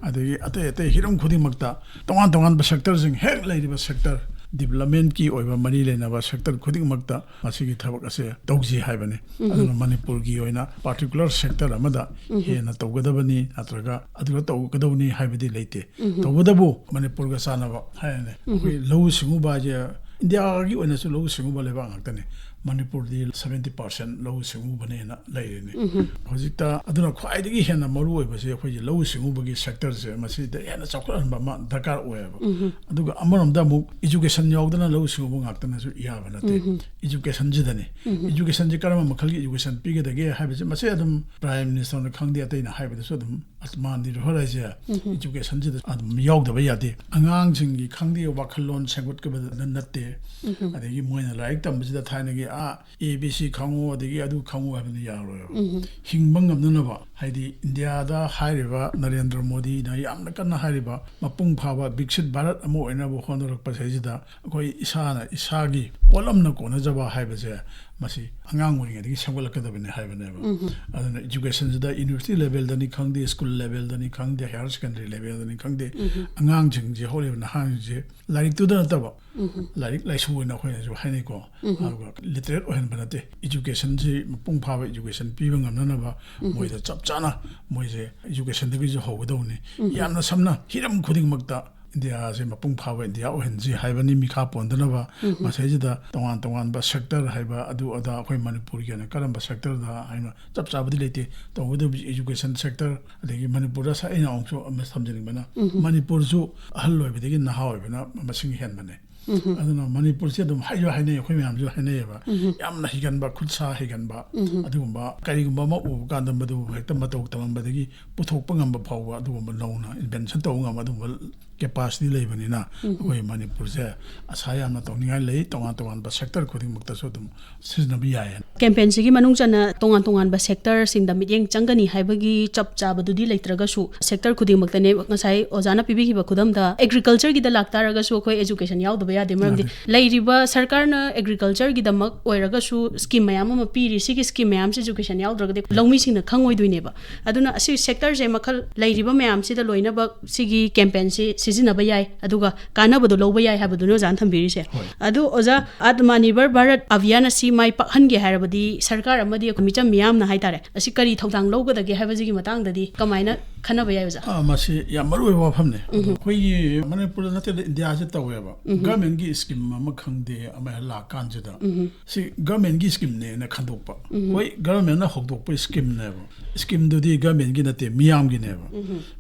ꯑꯗꯒꯤ ꯑꯇꯩ ꯑꯇꯩ ꯍꯤꯔꯝ ꯈꯨꯗꯤꯡꯃꯛꯇ ꯇꯣꯉꯥꯟ ꯇꯣꯉꯥꯟꯕ ꯁꯦꯛꯇꯔꯁꯤꯡ, ꯍꯦꯛ ꯂꯩꯔꯤꯕ ꯁꯦꯛꯇꯔ ꯗꯤꯕꯂꯞꯃꯦꯟꯠꯀꯤ ꯑꯣꯏꯕ ꯃꯔꯤ ꯂꯩꯅꯕ ꯁꯦꯛꯇꯔ ꯈꯨꯗꯤꯡꯃꯛꯇ ꯃꯁꯤꯒꯤ ꯊꯕꯛ ꯑꯁꯦ ꯇꯧꯁꯤ ꯍꯥꯏꯕꯅꯤ꯫ ꯑꯗꯨꯅ ꯃꯅꯤꯄꯨꯔꯒꯤ ꯑꯣꯏꯅ ꯄꯥꯔꯇꯤꯀꯨꯂꯔ ꯁꯦꯛꯇꯔ ꯑꯃꯗ ꯍꯦꯟꯅ ꯇꯧꯒꯗꯕꯅꯤ ꯅꯠꯇ꯭ꯔꯒ ꯑꯗꯨꯗ ꯇꯧꯒꯗꯕꯅꯤ ꯍꯥꯏꯕꯗꯤ ꯂꯩꯇꯦ꯫ ꯇꯧꯕꯇꯕꯨ ꯃꯅꯤꯄꯨꯔꯒ ꯆꯥꯟꯅꯕ ꯍꯥꯏꯔꯅꯦ, ꯑꯩꯈꯣꯏ ꯂꯧꯎ ꯁꯤꯡꯎꯕ ꯍꯥꯏꯁꯦ ꯏꯟꯗꯤꯌꯥꯒꯤ ꯑꯣꯏꯅꯁꯨ ꯂꯧꯎ ꯁꯤꯡꯎꯕ ꯂꯩꯕꯥꯛ ꯉꯥꯛꯇꯅꯤ꯫ ꯃꯅꯤꯄꯨꯔꯗꯤ seventy percent ꯂꯧꯎ ꯁꯤꯡꯎꯕꯅꯦꯅ ꯂꯩꯔꯤꯅꯤ꯫ ꯍꯧꯖꯤꯛꯇ ꯑꯗꯨꯅ ꯈ꯭ꯋꯥꯏꯗꯒꯤ ꯍꯦꯟꯅ ꯃꯔꯨ ꯑꯣꯏꯕꯁꯦ ꯑꯩꯈꯣꯏꯒꯤ ꯂꯧꯎ ꯁꯤꯡꯎꯕꯒꯤ ꯁꯦꯛꯇꯔꯁꯦ ꯃꯁꯤꯗ ꯍꯦꯟꯅ ꯆꯥꯎꯈꯠꯍꯟꯕ ꯑꯃ ꯗꯔꯀꯥꯔ ꯑꯣꯏꯌꯦꯕ꯫ ꯑꯗꯨꯒ ꯑꯃꯔꯣꯝꯗ ꯑꯃꯨꯛ ꯏꯖꯨꯀꯦꯁꯟ ꯌꯥꯎꯗꯅ ꯂꯧꯎ ꯁꯤꯡꯎꯕ ꯉꯥꯛꯇꯅꯁꯨ ꯌꯥꯕ ꯅꯠꯇꯦ꯫ ꯏꯖꯨꯀꯦꯁꯟꯁꯤꯗꯅꯤ꯫ ꯏꯖꯨꯀꯦꯁꯟꯁꯤ ꯀꯔꯝꯕ ꯃꯈꯜꯒꯤ ꯏꯖꯨꯀꯦꯁꯟ ꯄꯤꯒꯗꯒꯦ ꯍꯥꯏꯕꯁꯤ ꯃꯁꯤ ꯑꯗꯨꯝ ꯄ꯭ꯔꯥꯏꯝ ꯃꯤꯅꯤꯁꯇꯔꯅ ꯈꯪꯗꯦ, ꯑꯇꯩꯅ ꯍꯥꯏꯕꯗꯁꯨ ꯑꯗꯨꯝ ꯑꯠꯃꯥ ꯅꯤꯔꯚꯔ ꯍꯥꯏꯁꯦ ꯏꯖꯨꯀꯦꯁꯟꯁꯤꯗ ꯑꯗꯨꯝ ꯌꯥꯎꯗꯕ ꯌꯥꯗꯦ꯫ ꯑꯉꯥꯡꯁꯤꯡꯒꯤ ꯈꯪꯗꯦ ꯋꯥꯈꯜꯂꯣꯟ ꯁꯦꯝꯒꯠꯀꯗꯕꯗ ꯅꯠꯇꯦ꯫ ꯑꯗꯒꯤ ꯃꯣꯏꯅ ꯂꯥꯏꯔꯤꯛ ꯇꯝꯕꯁꯤꯗ ꯊꯥꯏꯅꯒꯤ ꯑꯥ A B C ꯈꯪꯉꯨ ꯑꯗꯒꯤ ꯑꯗꯨ ꯈꯪꯉꯨ ꯍꯥꯏꯕꯅ ꯌꯥꯔꯣꯏꯕ꯫ ꯍꯤꯡꯕ ꯉꯝꯅꯅꯕ, ꯍꯥꯏꯗꯤ ꯏꯟꯗꯤꯌꯥꯗ ꯍꯥꯏꯔꯤꯕ ꯅꯔꯦꯟꯗ꯭ꯔ ꯃꯣꯗꯤꯅ ꯌꯥꯝꯅ ꯀꯟꯅ ꯍꯥꯏꯔꯤꯕ ꯃꯄꯨꯡ ꯐꯥꯕ ꯕꯤꯛꯁꯤꯠ ꯚꯥꯔꯠ ꯑꯃ ꯑꯣꯏꯅꯕ ꯍꯣꯠꯅꯔꯛꯄꯁꯤꯗꯩꯁꯤꯗ ꯑꯩꯈꯣꯏ ꯏꯁꯥꯅ ꯏꯁꯥꯒꯤ ꯄꯣꯠꯂꯝꯅ ꯀꯣꯟꯅꯖꯕ ꯍꯥꯏꯕꯁꯦ ꯃꯁꯤ ꯑꯉꯥꯡ ꯑꯣꯏꯔꯤꯉꯩꯗꯒꯤ ꯁꯦꯝꯒꯠꯂꯛꯀꯗꯕꯅꯤ ꯍꯥꯏꯕꯅꯦꯕ꯫ ꯑꯗꯨꯅ educationꯁꯤꯗ university levelꯗꯅꯤ ꯈꯪꯗꯦ, school levelꯗꯅꯤ ꯈꯪꯗꯦ, higher secondary levelꯗꯅꯤ ꯈꯪꯗꯦ, ꯑꯉꯥꯡꯁꯤꯡꯁꯦ, ꯍꯧꯔꯤꯕ ꯅꯍꯥꯁꯤꯡꯁꯦ ꯂꯥꯏꯔꯤꯛꯇꯨꯗ ꯅꯠꯇꯕ, ꯂꯥꯏꯔꯤꯛ ꯂꯥꯏꯁꯨ ꯑꯣꯏꯅ ꯑꯩꯈꯣꯏꯅꯁꯨ ꯍꯥꯏꯅꯩꯀꯣ꯫ ꯑꯗꯨꯒ literate ꯑꯣꯏꯍꯟꯕ ꯅꯠꯇꯦ, educationꯁꯤ ꯃꯄꯨꯡ ꯐꯥꯕ education ꯄꯤꯕ ꯉꯝꯅꯅꯕ ꯃꯣꯏꯗ ꯆꯞ ꯆꯥꯅ ꯃꯣꯏꯁꯦ educationꯗꯒꯤꯁꯨ ꯍꯧꯒꯗꯧꯕꯅꯤ꯫ ꯌꯥꯝꯅ ꯁꯝꯅ, ꯍꯤꯔꯝ ꯈꯨꯗꯤꯡꯃꯛꯇ ꯏꯟꯗꯤꯌꯥꯁꯦ ꯃꯄꯨꯡ ꯐꯥꯕ ꯏꯟꯗꯤꯌꯥ ꯑꯣꯏꯍꯟꯁꯤ ꯍꯥꯏꯕꯅꯤ ꯃꯤꯈꯥ ꯄꯣꯟꯗꯅꯕ꯫ ꯃꯁꯤꯗꯩꯁꯤꯗ ꯇꯣꯉꯥꯟ ꯇꯣꯉꯥꯟꯕ sector ꯍꯥꯏꯕ ꯑꯗꯨ ꯑꯗꯥ ꯑꯩꯈꯣꯏ ꯃꯅꯤꯄꯨꯔꯒꯤ ꯑꯣꯏꯅ ꯀꯔꯝꯕ sectorꯗ ꯍꯥꯏꯅ ꯆꯞ ꯆꯥꯕꯗꯤ ꯂꯩꯇꯦ꯫ ꯇꯧꯕꯇꯕꯨ education sector, ꯑꯗꯒꯤ ꯃꯅꯤꯄꯨꯔꯗ ꯁ-, ꯑꯩꯅ ꯑꯃꯨꯛꯁꯨ ꯑꯃ ꯊꯝꯖꯅꯤꯡꯕꯅ, ꯃꯅꯤꯄꯨꯔꯁꯨ ꯑꯍꯜ ꯑꯣꯏꯕꯗꯒꯤ ꯅꯍꯥ ꯑꯣꯏꯕꯅ ꯃꯁꯤꯡ ꯍꯦꯟꯕꯅꯦ꯫ ꯑꯗꯨꯅ ꯃꯅꯤꯄꯨꯔꯁꯦ ꯑꯗꯨꯝ ꯍꯥꯏꯁꯨ ꯍꯥꯏꯅꯩ, ꯑꯩꯈꯣꯏ ꯃꯌꯥꯝꯁꯨ ꯍꯥꯏꯅꯩꯌꯦꯕ꯫ ꯌꯥꯝꯅ ꯍꯩꯒꯟꯕ, ꯈꯨꯠ ꯁꯥ ꯍꯩꯒꯟꯕ, ꯑꯗꯨꯒꯨꯝꯕ ꯀꯔꯤꯒꯨꯝꯕ ꯑꯃ ꯎꯕ ꯀꯥꯟꯗ ꯃꯗꯨ ꯍꯦꯛꯇ ꯃꯇꯧ ꯇꯝꯃꯝꯕꯗꯒꯤ ꯄꯨꯊꯣꯛꯄ ꯉꯝꯕ ꯐꯥꯎꯕ, ꯑꯗꯨꯒꯨꯝꯕ ꯅꯧꯅ invention ꯇꯧꯕ ꯉꯝꯕ ꯑꯗꯨꯒꯨꯝꯕ capacity ꯂꯩꯕꯅꯤꯅ, ꯑꯩꯈꯣꯏ ꯃꯅꯤꯄꯨꯔꯁꯦ ꯑꯁꯥ ꯌꯥꯝꯅ ꯇꯧꯅꯤꯡꯉꯥꯏ ꯂꯩ꯫ ꯇꯣꯉꯥꯟ ꯇꯣꯉꯥꯟꯕ sector ꯈꯨꯗꯤꯡꯃꯛꯇꯁꯨ ꯑꯗꯨꯝ ꯁꯤꯖꯤꯟꯅꯕ ꯌꯥꯏ꯫ Campaignꯁꯤꯒꯤ ꯃꯅꯨꯡ ꯆꯟꯅ ꯇꯣꯉꯥꯟ ꯇꯣꯉꯥꯟꯕ sectorꯁꯤꯡꯗ ꯃꯤꯠꯌꯦꯡ ꯆꯪꯒꯅꯤ ꯍꯥꯏꯕꯒꯤ ꯆꯞ ꯆꯥꯕꯗꯨꯗꯤ ꯂꯩꯇ꯭ꯔꯒꯁꯨ, sector ꯈꯨꯗꯤꯡꯃꯛꯇꯅꯦ, ꯉꯁꯥꯏ ꯑꯣꯖꯥꯅ ꯄꯤꯕꯤꯈꯤꯕ ꯈꯨꯗꯝꯗ agricultureꯒꯤꯗ ꯂꯥꯛꯇꯥꯔꯒꯁꯨ ꯑꯩꯈꯣꯏ education ꯌꯥꯎꯗꯕ ꯌꯥꯗꯦ꯫ ꯃꯔꯝꯗꯤ ꯌꯥꯗꯦ꯫ ꯂꯩꯔꯤꯕ ꯁꯔꯀꯥꯔꯅ agricultureꯒꯤꯗꯃꯛ ꯑꯣꯏꯔꯒꯁꯨ scheme ꯃꯌꯥꯝ ꯑꯃ ꯄꯤꯔꯤ꯫ ꯁꯤꯒꯤ scheme ꯃꯌꯥꯝꯁꯤ education ꯌꯥꯎꯗ꯭ꯔꯒꯗꯤ ꯂꯧꯃꯤꯁꯤꯡꯅ ꯈꯪꯉꯣꯏꯗꯣꯏꯅꯦꯕ꯫ ꯑꯗꯨꯅ ꯑꯁꯤ sectorꯁꯦ ꯃꯈꯜ ꯂꯩꯔꯤꯕ ꯃꯌꯥꯝꯁꯤꯗ ꯂꯣꯏꯅꯃꯛ ꯁꯤꯒꯤ campaignꯁꯤ ꯁꯤꯖꯤꯟꯅꯕ ꯌꯥꯏ, ꯑꯗꯨꯒ ꯀꯥꯟꯅꯕꯗꯣ ꯂꯧꯕ ꯌꯥꯏ ꯍꯥꯏꯕꯗꯨꯅꯤ ꯑꯣꯖꯥꯅ ꯊꯝꯕꯤꯔꯤꯁꯦ꯫ ꯍꯣꯏ꯫ ꯑꯗꯨ ꯑꯣꯖꯥ, Atmanirbhar Bharat Abhiyan ꯑꯁꯤ ꯃꯥꯏ ꯄꯥꯛꯍꯟꯒꯦ ꯍꯥꯏꯔꯕꯗꯤ ꯁꯔꯀꯥꯔ ꯑꯃꯗꯤ ꯑꯩꯈꯣꯏ ꯃꯤꯆꯝ ꯃꯤꯌꯥꯝꯅ ꯍꯥꯏꯇꯥꯔꯦ, ꯑꯁꯤ ꯀꯔꯤ ꯊꯧꯗꯥꯡ ꯂꯧꯒꯗꯒꯦ ꯍꯥꯏꯕꯁꯤꯒꯤ ꯃꯇꯥꯡꯗꯗꯤ ꯀꯃꯥꯏꯅ ꯈꯟꯅꯕ ꯌꯥꯏ ꯑꯣꯖꯥ? ꯑꯥ, ꯃꯁꯤ ꯌꯥꯝ ꯃꯔꯨ ꯑꯣꯏꯕ ꯋꯥꯐꯝꯅꯦ꯫ ꯑꯩꯈꯣꯏꯒꯤ ꯃꯅꯤꯄꯨꯔꯗ ꯅꯠꯇꯦꯗ, ꯏꯟꯗꯤꯌꯥꯁꯦ ꯇꯧꯋꯦꯕ꯫ Governmentꯀꯤ scheme ꯑꯃ ꯈꯪꯗꯦ, ꯑꯃ ꯍꯦꯛ ꯂꯥꯛꯀꯥꯟꯁꯤꯗ, ꯁꯤ governmentꯀꯤ schemeꯅꯦꯅ ꯈꯟꯗꯣꯛꯄ꯫ ꯍꯣꯏ, governmentꯅ ꯍꯧꯗꯣꯛꯄ schemeꯅꯦꯕ꯫ Schemeꯗꯨꯗꯤ governmentꯀꯤ ꯅꯠꯇꯦ, ꯃꯤꯌꯥꯝꯒꯤꯅꯦꯕ꯫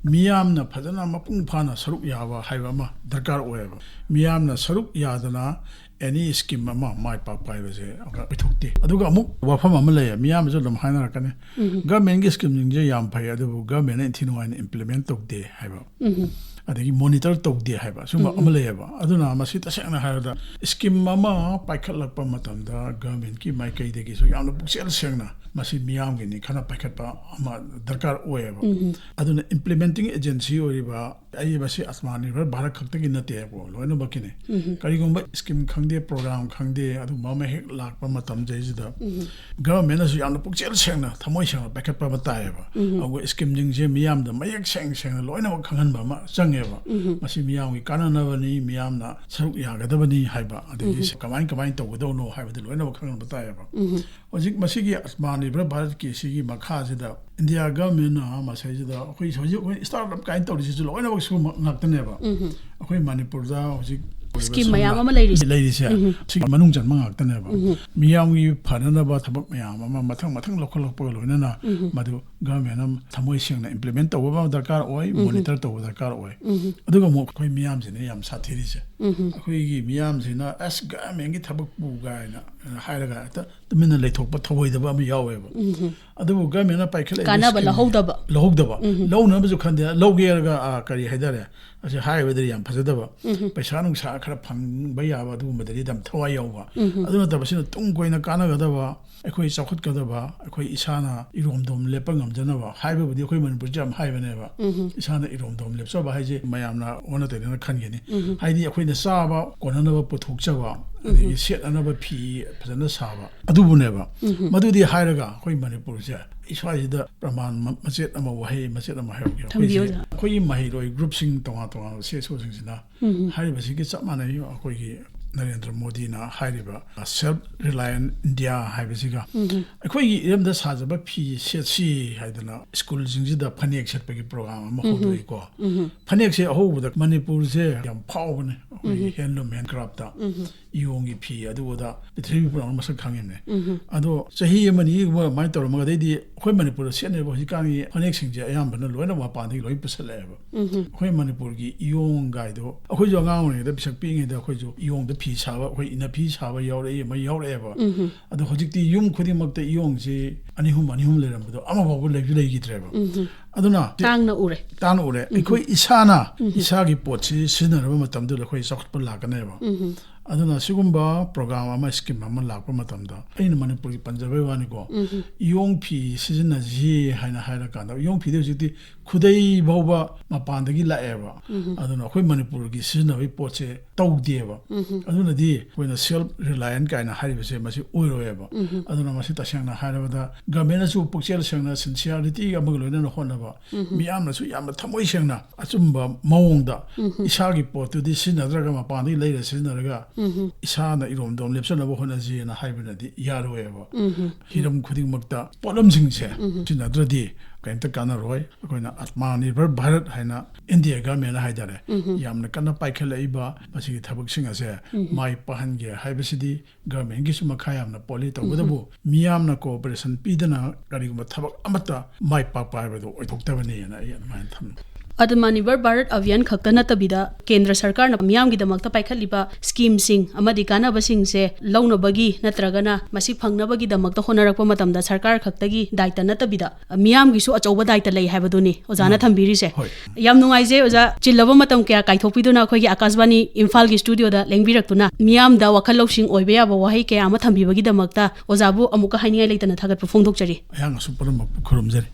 ꯃꯤꯌꯥꯝꯅ ꯐꯖꯅ ꯃꯄꯨꯡ ꯐꯥꯅ ꯁꯔꯨꯛ ꯌꯥꯕ ꯍꯥꯏꯕ ꯑꯃ ꯗꯔꯀꯥꯔ ꯑꯣꯏꯌꯦꯕ꯫ ꯃꯤꯌꯥꯝꯅ ꯁꯔꯨꯛ ꯌꯥꯗꯅ any scheme ꯑꯃ ꯃꯥꯏ ꯄꯥꯛꯄ ꯍꯥꯏꯕꯁꯦ ꯑꯣꯏꯊꯣꯛꯇꯦ꯫ ꯑꯗꯨꯒ ꯑꯃꯨꯛ ꯋꯥꯐꯝ ꯑꯃ ꯂꯩꯌꯦ, ꯃꯤꯌꯥꯝꯅꯁꯨ ꯑꯗꯨꯝ ꯍꯥꯏꯅꯔꯛꯀꯅꯤ, "Governmentꯀꯤ schemeꯁꯤꯡꯁꯦ ꯌꯥꯝ ꯐꯩ, ꯑꯗꯨꯕꯨ governmentꯅ ꯏꯟꯊꯤ ꯅꯨꯡꯉꯥꯏꯅ implement ꯇꯧꯗꯦ" ꯍꯥꯏꯕ꯫ ꯑꯗꯒꯤ ꯃꯣꯅꯤꯇꯔ ꯇꯧꯗꯦ ꯍꯥꯏꯕ ꯁꯨꯝꯕ ꯑꯃ ꯂꯩꯌꯦꯕ꯫ ꯑꯗꯨꯅ ꯃꯁꯤ ꯇꯁꯦꯡꯅ ꯍꯥꯏꯔꯕꯗ ꯁ꯭ꯀꯤꯝ ꯑꯃ ꯄꯥꯏꯈꯠꯂꯛꯄ ꯃꯇꯝꯗ ꯒꯚꯔꯟꯃꯦꯟꯠꯀꯤ ꯃꯥꯏꯀꯩꯗꯒꯤꯁꯨ ꯌꯥꯝꯅ ꯄꯨꯛꯆꯦꯜ ꯁꯦꯡꯅ ꯃꯁꯤ ꯃꯤꯌꯥꯝꯒꯤꯅꯤ ꯈꯟꯅ ꯄꯥꯏꯈꯠꯄ ꯑꯃ ꯗꯔꯀꯥꯔ ꯑꯣꯏꯌꯦꯕ꯫ ꯑꯗꯨꯅ ꯏꯝꯄ꯭ꯂꯤꯃꯦꯟꯇꯤꯡ ꯑꯦꯖꯦꯟꯁꯤ ꯑꯣꯏꯔꯤꯕ ꯑꯩ ꯃꯁꯤ ꯑꯠꯃꯥꯅꯤꯔꯚꯔ ꯚꯥꯔꯠ ꯈꯛꯇꯒꯤ ꯅꯠꯇꯦꯕꯀꯣ, ꯂꯣꯏꯅꯃꯛꯀꯤꯅꯤ꯫ ꯀꯔꯤꯒꯨꯝꯕ ꯁ꯭ꯀꯤꯝ ꯈꯪꯗꯦ, ꯄ꯭ꯔꯣꯒ꯭ꯔꯥꯝ ꯈꯪꯗꯦ, ꯑꯗꯨꯒꯨꯝꯕ ꯑꯃ ꯍꯦꯛ ꯂꯥꯛꯄ ꯃꯇꯝꯁꯤꯗꯩꯁꯤꯗ ꯒꯚꯔꯟꯃꯦꯟꯠꯅꯁꯨ ꯌꯥꯝꯅ ꯄꯨꯛꯆꯦꯜ ꯁꯦꯡꯅ, ꯊꯃꯣꯏ ꯁꯦꯡꯅ ꯄꯥꯏꯈꯠꯄ ꯑꯃ ꯇꯥꯏꯌꯦꯕ꯫ ꯑꯗꯨꯒ ꯁ꯭ꯀꯤꯝꯁꯤꯡꯁꯦ ꯃꯤꯌꯥꯝꯗ ꯃꯌꯦꯛ ꯁꯦꯡ ꯁꯦꯡꯅ ꯂꯣꯏꯅꯃꯛ ꯈꯪꯍꯟꯕ ꯑꯃ ꯆꯪꯉꯦꯕ꯫ ꯃꯁꯤ ꯃꯤꯌꯥꯝꯒꯤ ꯀꯥꯟꯅꯅꯕꯅꯤ, ꯃꯤꯌꯥꯝꯅ ꯁꯔꯨꯛ ꯌꯥꯒꯗꯕꯅꯤ ꯍꯥꯏꯕ, ꯑꯗꯒꯤ ꯀꯃꯥꯏ ꯀꯃꯥꯏꯅ ꯇꯧꯒꯗꯧꯅꯣ ꯍꯥꯏꯕꯗꯨ ꯂꯣꯏꯅꯃꯛ ꯈꯪꯍꯟꯕ ꯇꯥꯏꯌꯦꯕ꯫ ꯍꯧꯖꯤꯛ ꯃꯁꯤꯒꯤ ꯑꯠꯃꯥꯅꯤꯔꯚꯔ ꯚꯥꯔꯠꯀꯤ ꯁꯤꯒꯤ ꯃꯈꯥꯁꯤꯗ ꯏꯟꯗꯤꯌꯥ ꯒꯚꯔꯟꯃꯦꯟꯠꯅ ꯃꯁꯤꯁꯤꯗ ꯑꯩꯈꯣꯏ ꯍꯧꯖꯤꯛ ꯑꯩꯈꯣꯏ ꯁ꯭ꯇꯥꯔꯠ ꯑꯞ ꯀꯥꯏꯅ ꯇꯧꯔꯤꯁꯤꯁꯨ ꯂꯣꯏꯅꯃꯛ ꯁꯤꯒꯨꯝꯕ ꯉꯥꯛꯇꯅꯦꯕ꯫ ꯑꯩꯈꯣꯏ ꯃꯅꯤꯄꯨꯔꯗ ꯍꯧꯖꯤꯛ ꯑꯣꯏꯔꯤꯕ ꯁ꯭ꯀꯤꯝ ꯃꯌꯥꯝ ꯁꯝꯅ ꯑꯃ ꯂꯩꯔꯤꯁꯦ꯫ ꯂꯩꯔꯤꯁꯦ, ꯁꯤ ꯃꯅꯨꯡ ꯆꯟꯕ ꯉꯥꯛꯇꯅꯦꯕ꯫ ꯃꯤꯌꯥꯝꯒꯤ ꯐꯅꯅꯕ ꯊꯕꯛ ꯃꯌꯥꯝ ꯑꯃ ꯃꯊꯪ ꯃꯊꯪ ꯂꯧꯈꯠꯂꯛꯄꯒ ꯂꯣꯏꯅꯅ ꯃꯗꯨ ꯒꯚꯔꯟꯃꯦꯟꯠꯅ ꯊꯃꯣꯏ ꯁꯦꯡꯅ ꯏꯝꯄ꯭ꯂꯤꯃꯦꯟꯠ ꯇꯧꯕ ꯑꯃ ꯗꯔꯀꯥꯔ ꯑꯣꯏ, ꯃꯣꯅꯤꯇꯔ ꯇꯧꯕ ꯗꯔꯀꯥꯔ ꯑꯣꯏ꯫ ꯑꯗꯨꯒ ꯑꯃꯨꯛ ꯑꯩꯈꯣꯏ ꯃꯤꯌꯥꯝꯁꯤꯅ ꯌꯥꯝ ꯁꯥꯊꯤꯔꯤꯁꯦ꯫ ꯑꯩꯈꯣꯏꯒꯤ ꯃꯤꯌꯥꯝꯁꯤꯅ "ꯑꯁ, ꯒꯚꯔꯟꯃꯦꯟꯠꯀꯤ ꯊꯕꯛꯄꯨ" ꯀꯥꯏꯅ ꯍꯥꯏꯔꯒ ꯍꯦꯛꯇ ꯇꯨꯃꯤꯟꯅ ꯂꯩꯊꯣꯛꯄ ꯊꯧꯑꯣꯏꯗꯕ ꯑꯃ ꯌꯥꯎꯋꯦꯕ꯫ ꯑꯗꯨꯕꯨ ꯒꯚꯔꯟꯃꯦꯟꯠꯅ ꯄꯥꯏꯈꯠꯂꯛꯏꯕ ꯀꯥꯟꯅꯕ ꯁ꯭ꯀꯤꯝ ꯂꯧꯍꯧꯗꯕ꯫ ꯂꯧꯍꯧꯗꯕ꯫ ꯂꯧꯅꯕꯁꯨ ꯈꯟꯗꯦ, ꯂꯧꯒꯦ ꯍꯥꯏꯔꯒ, ꯑ, ꯀꯔꯤ ꯍꯥꯏꯇꯥꯔꯦ, ꯑꯁꯤ ꯍꯥꯏꯕꯗꯗꯤ ꯌꯥꯝ ꯐꯖꯗꯕ, ꯄꯩꯁꯥ ꯅꯨꯡꯁꯥ ꯈꯔ ꯐꯪꯕ ꯌꯥꯕ ꯑꯗꯨꯒꯨꯝꯕꯗꯗꯤ ꯌꯥꯝ ꯊꯋꯥꯏ ꯌꯥꯎꯕ꯫ ꯑꯗꯨ ꯅꯠꯇꯕ ꯁꯤꯅ ꯇꯨꯡ ꯀꯣꯏꯅ ꯀꯥꯟꯅꯒꯗꯕ, ꯑꯩꯈꯣꯏ ꯆꯥꯎꯈꯠꯀꯗꯕ, ꯑꯩꯈꯣꯏ ꯏꯁꯥꯅ ꯏꯔꯣꯝꯗꯣꯝ ꯂꯦꯞꯄ ꯉꯝꯖꯅꯕ ꯍꯥꯏꯕꯕꯨꯗꯤ ꯑꯩꯈꯣꯏ ꯃꯅꯤꯄꯨꯔꯁꯦ ꯌꯥꯝ ꯍꯥꯏꯕꯅꯦꯕ꯫ ꯏꯁꯥꯅ ꯏꯔꯣꯝꯗꯣꯝ ꯂꯦꯞꯆꯕ ꯍꯥꯏꯁꯦ ꯃꯌꯥꯝꯅ ꯑꯣꯟꯅ ꯇꯩꯅꯅ ꯈꯟꯒꯅꯤ꯫ ꯍꯥꯏꯗꯤ ꯑꯩꯈꯣꯏꯅ ꯆꯥꯕ ꯀꯣꯟꯅꯅꯕ ꯄꯨꯊꯣꯛꯆꯕ, ꯑꯗꯒꯤ ꯁꯦꯠꯅꯅꯕ ꯐꯤ ꯐꯖꯅ ꯁꯥꯕ, ꯑꯗꯨꯕꯨꯅꯦꯕ꯫ ꯃꯗꯨꯗꯤ ꯍꯥꯏꯔꯒ ꯑꯩꯈꯣꯏ ꯃꯅꯤꯄꯨꯔꯁꯦ ꯁ꯭ꯋꯥꯏꯁꯤꯗ ꯄ꯭ꯔꯃꯥꯟ ꯃ-, ꯃꯆꯦꯠ ꯑꯃ, ꯋꯥꯍꯩ ꯃꯆꯦꯠ ꯑꯃ ꯍꯥꯏꯍꯧꯒꯦ꯫ ꯊꯝꯕꯤꯌꯨ, ꯑꯩꯈꯣꯏꯁꯦ, ꯑꯣꯖꯥ꯫ ꯑꯩꯈꯣꯏꯒꯤ ꯃꯍꯩꯔꯣꯏ ꯒ꯭ꯔꯨꯞꯁꯤꯡ, ꯇꯣꯉꯥꯟ ꯇꯣꯉꯥꯟꯕ ꯁꯤ ꯑꯦꯁ ꯑꯣꯁꯤꯡꯁꯤꯅ ꯍꯥꯏꯔꯤꯕꯁꯤꯒ ꯆꯞ ꯃꯥꯟꯅꯩ꯫ ꯑꯩꯈꯣꯏꯒꯤ ꯅꯔꯦꯟꯗ꯭ꯔ ꯃꯣꯗꯤꯅ ꯍꯥꯏꯔꯤꯕ ꯁꯦꯜꯐ ꯔꯤꯂꯥꯌꯟ ꯏꯟꯗꯤꯌꯥ ꯍꯥꯏꯕꯁꯤꯒ ꯑꯩꯈꯣꯏꯒꯤ ꯏꯔꯝꯗ ꯁꯥꯖꯕ ꯐꯤ ꯁꯦꯠꯁꯤ ꯍꯥꯏꯗꯅ ꯁ꯭ꯀꯨꯜꯁꯤꯡꯁꯤꯗ ꯐꯅꯦꯛ ꯁꯦꯠꯄꯒꯤ ꯄ꯭ꯔꯣꯒ꯭ꯔꯥꯝ ꯑꯃ ꯍꯧꯗꯣꯛꯏꯀꯣ꯫ ꯐꯅꯦꯛꯁꯦ ꯑꯍꯧꯕꯗ ꯃꯅꯤꯄꯨꯔꯁꯦ ꯌꯥꯝ ꯐꯥꯎꯕꯅꯦ ꯑꯩꯈꯣꯏꯒꯤ ꯍꯦꯟꯂꯨꯝ ꯍꯦꯟꯀ꯭ꯔꯥꯐꯇ꯫ ꯏꯌꯣꯡꯒꯤ ꯐꯤ ꯑꯗꯨ ꯑꯗꯥ ꯄ꯭ꯔꯤꯊꯤꯕꯤ ꯄꯨꯝꯅꯃꯛ ꯃꯁꯛ ꯈꯪꯉꯤꯕꯅꯦ꯫ ꯑꯗꯣ ꯆꯍꯤ ꯑꯃꯅꯤꯒꯨꯝꯕ ꯑꯗꯨꯃꯥꯏꯅ ꯇꯧꯔꯝꯃꯒ ꯑꯗꯩꯗꯤ ꯑꯩꯈꯣꯏ ꯃꯅꯤꯄꯨꯔꯗ ꯁꯦꯠꯅꯔꯤꯕ ꯍꯧꯖꯤꯛꯀꯥꯟꯒꯤ ꯐꯅꯦꯛꯁꯤꯡꯁꯦ ꯑꯌꯥꯝꯕꯅ ꯂꯣꯏꯅ ꯃꯄꯥꯟꯗꯒꯤ ꯂꯣꯏ ꯄꯨꯁꯜꯂꯛꯑꯦꯕ꯫ ꯑꯩꯈꯣꯏ ꯃꯅꯤꯄꯨꯔꯒꯤ ꯏꯌꯣꯡꯒꯥꯏꯗꯣ ꯑꯩꯈꯣꯏꯁꯨ ꯑꯉꯥꯡ ꯑꯣꯏꯔꯤꯉꯩꯗ, ꯄꯤꯁꯛ ꯄꯤꯛꯏꯉꯩꯗ ꯑꯩꯈꯣꯏꯁꯨ ꯏꯌꯣꯡꯗ ꯐꯤ ꯁꯥꯕ, ꯑꯩꯈꯣꯏ ꯏꯅꯐꯤ ꯁꯥꯕ ꯌꯥꯎꯔꯛꯏ, ꯑꯃ ꯌꯥꯎꯔꯛꯑꯦꯕ꯫ ꯑꯗꯣ ꯍꯧꯖꯤꯛꯇꯤ ꯌꯨꯝ ꯈꯨꯗꯤꯡꯃꯛꯇ ꯏꯌꯣꯡꯁꯦ ꯑꯅꯤ ꯑꯍꯨꯝ, ꯑꯅꯤ ꯑꯍꯨꯝ ꯂꯩꯔꯝꯕꯗꯣ ꯑꯃꯐꯥꯎꯕ ꯂꯩꯁꯨ ꯂꯩꯈꯤꯗ꯭ꯔꯦꯕ꯫ ꯑꯗꯨꯅ ꯇꯥꯡꯅ ꯎꯔꯦ꯫ ꯇꯥꯡꯅ ꯎꯔꯦ꯫ ꯑꯩꯈꯣꯏ ꯏꯁꯥꯅ ꯏꯁꯥꯒꯤ ꯄꯣꯠꯁꯤ ꯁꯤꯖꯤꯟꯅꯔꯕ ꯃꯇꯝꯗꯨꯗ ꯑꯩꯈꯣꯏ ꯆꯥꯎꯈꯠꯄ ꯂꯥꯛꯀꯅꯦꯕ꯫ ꯑꯗꯨꯅ ꯁꯤꯒꯨꯝꯕ ꯄ꯭ꯔꯣꯒ꯭ꯔꯥꯝ ꯑꯃ, ꯁ꯭ꯀꯤꯝ ꯑꯃ ꯂꯥꯛꯄ ꯃꯇꯝꯗ, ꯑꯩꯅ ꯃꯅꯤꯄꯨꯔꯒꯤ ꯄꯟꯖꯕꯩ ꯋꯥꯅꯤꯀꯣ, ꯏꯌꯣꯡ ꯐꯤ ꯁꯤꯖꯤꯟꯅꯁꯤ ꯍꯥꯏꯅ ꯍꯥꯏꯔꯀꯥꯟꯗ, ꯏꯌꯣꯡ ꯐꯤꯗꯤ ꯍꯧꯖꯤꯛꯇꯤ ꯈꯨꯗꯩ ꯐꯥꯎꯕ ꯃꯄꯥꯟꯗꯒꯤ ꯂꯥꯛꯑꯦꯕ꯫ ꯑꯗꯨꯅ ꯑꯩꯈꯣꯏ ꯃꯅꯤꯄꯨꯔꯒꯤ ꯁꯤꯖꯤꯟꯅꯕꯒꯤ ꯄꯣꯠꯁꯦ ꯇꯧꯗꯦꯕ꯫ ꯑꯗꯨꯅꯗꯤ ꯑꯩꯈꯣꯏꯅ ꯁꯦꯜꯐ ꯔꯤꯂꯥꯌꯟ ꯀꯥꯏꯅ ꯍꯥꯏꯔꯤꯕꯁꯦ ꯃꯁꯤ ꯑꯣꯏꯔꯣꯏꯕ꯫ ꯑꯗꯨꯅ ꯃꯁꯤ ꯇꯁꯦꯡꯅ ꯍꯥꯏꯔꯕꯗ ꯒꯃꯦꯟꯅꯁꯨ ꯄꯨꯛꯆꯦꯜ ꯁꯦꯡꯅ, ꯁꯤꯟꯁꯤꯌꯥꯔꯤꯇꯤ ꯑꯃꯒ ꯂꯣꯏꯅꯅ ꯍꯣꯠꯅꯕ, ꯃꯤꯌꯥꯝꯅꯁꯨ ꯌꯥꯝꯅ ꯊꯃꯣꯏ ꯁꯦꯡꯅ ꯑꯆꯨꯝꯕ ꯃꯑꯣꯡꯗ ꯏꯁꯥꯒꯤ ꯄꯣꯠꯇꯨꯗꯤ ꯁꯤꯖꯤꯟꯅꯗ꯭ꯔꯒ, ꯃꯄꯥꯟꯗꯒꯤ ꯂꯩꯔ ꯁꯤꯖꯤꯟꯅꯔꯒ ꯏꯁꯥꯅ ꯏꯔꯣꯝꯗꯣꯝ ꯂꯦꯞꯆꯅꯕ ꯍꯣꯠꯅꯁꯤꯅ ꯍꯥꯏꯕꯅꯗꯤ ꯌꯥꯔꯣꯏꯕ꯫ ꯍꯤꯔꯝ ꯈꯨꯗꯤꯡꯃꯛꯇ ꯄꯣꯠꯂꯝꯁꯤꯡꯁꯦ ꯁꯤꯖꯤꯟꯅꯗ꯭ꯔꯗꯤ ꯀꯔꯤꯝꯇ ꯀꯥꯟꯅꯔꯣꯏ꯫ ꯑꯩꯈꯣꯏꯅ ꯑꯠꯃꯥ ꯅꯤꯔꯚꯔ ꯚꯥꯔꯠ ꯍꯥꯏꯅ ꯏꯟꯗꯤꯌꯥ ꯒꯚꯔꯟꯃꯦꯟꯅ ꯍꯥꯏꯇꯥꯔꯦ, ꯌꯥꯝꯅ ꯀꯟꯅ ꯄꯥꯏꯈꯠꯂꯛꯏꯕ ꯃꯁꯤꯒꯤ ꯊꯕꯛꯁꯤꯡ ꯑꯁꯦ ꯃꯥꯏ ꯄꯥꯛꯍꯟꯒꯦ ꯍꯥꯏꯕꯁꯤꯗꯤ ꯒꯚꯔꯟꯃꯦꯟꯒꯤꯁꯨ ꯃꯈꯥ ꯌꯥꯝꯅ ꯄꯣꯜꯂꯤ꯫ ꯇꯧꯕꯇꯕꯨ ꯃꯤꯌꯥꯝꯅ ꯀꯣꯑꯣꯄꯔꯦꯁꯟ ꯄꯤꯗꯅ ꯀꯔꯤꯒꯨꯝꯕ ꯊꯕꯛ ꯑꯃꯠꯇ ꯃꯥꯏ ꯄꯥꯛꯄ ꯍꯥꯏꯕꯗꯨ ꯑꯣꯏꯊꯣꯛꯇꯕꯅꯦꯅ ꯑꯩ ꯑꯗꯨꯃꯥꯏꯅ ꯊꯝꯃꯤ꯫ ꯑꯗꯨ ꯃꯅꯤꯔꯚꯔ ꯚꯥꯔꯠ ꯑꯚꯤꯌꯥꯟ ꯈꯛꯇ ꯅꯠꯇꯕꯤꯗ, ꯀꯦꯟꯗ꯭ꯔ ꯁꯔꯀꯥꯔꯅ ꯃꯤꯌꯥꯝꯒꯤꯗꯃꯛꯇ ꯄꯥꯏꯈꯠꯂꯤꯕ ꯁ꯭ꯀꯤꯝꯁꯤꯡ ꯑꯃꯗꯤ ꯀꯥꯟꯅꯕꯁꯤꯡꯁꯦ ꯂꯧꯅꯕꯒꯤ ꯅꯠꯇ꯭ꯔꯒꯅ ꯃꯁꯤ ꯐꯪꯅꯕꯒꯤꯗꯃꯛꯇ ꯍꯣꯠꯅꯔꯛꯄ ꯃꯇꯝꯗ ꯁꯔꯀꯥꯔ ꯈꯛꯇꯒꯤ ꯗꯥꯏꯇ ꯅꯠꯇꯕꯤꯗ, ꯃꯤꯌꯥꯝꯒꯤꯁꯨ ꯑꯆꯧꯕ ꯗꯥꯏꯇ ꯂꯩ ꯍꯥꯏꯕꯗꯨꯅꯤ ꯑꯣꯖꯥꯅ ꯊꯝꯕꯤꯔꯤꯁꯦ꯫ ꯍꯣꯏ꯫ ꯌꯥꯝ ꯅꯨꯡꯉꯥꯏꯖꯩ ꯑꯣꯖꯥ, ꯆꯤꯜꯂꯕ ꯃꯇꯝ ꯀꯌꯥ ꯀꯥꯏꯊꯣꯛꯄꯤꯗꯨꯅ ꯑꯩꯈꯣꯏꯒꯤ ꯑꯀꯥꯁꯕꯥꯅꯤ ꯏꯝꯐꯥꯜꯒꯤ ꯁ꯭ꯇꯨꯗꯤꯑꯣꯗ ꯂꯦꯡꯕꯤꯔꯛꯇꯨꯅ ꯃꯤꯌꯥꯝꯗ ꯋꯥꯈꯜ ꯂꯧꯁꯤꯡ ꯑꯣꯏꯕ ꯌꯥꯕ ꯋꯥꯍꯩ ꯀꯌꯥ ꯑꯃ ꯊꯝꯕꯤꯕꯒꯤꯗꯃꯛꯇ ꯑꯣꯖꯥꯕꯨ ꯑꯃꯨꯛꯀ ꯍꯥꯏꯅꯤꯡꯉꯥꯏ ꯂꯩꯇꯅ ꯊꯥꯒꯠꯄ ꯐꯣꯡꯗꯣꯛꯆꯔꯤ꯫ ꯑꯌꯥꯝꯕꯁꯨ ꯄꯨꯝꯅꯃꯛꯄꯨ ꯈꯨꯔꯨꯝꯖꯔꯤ꯫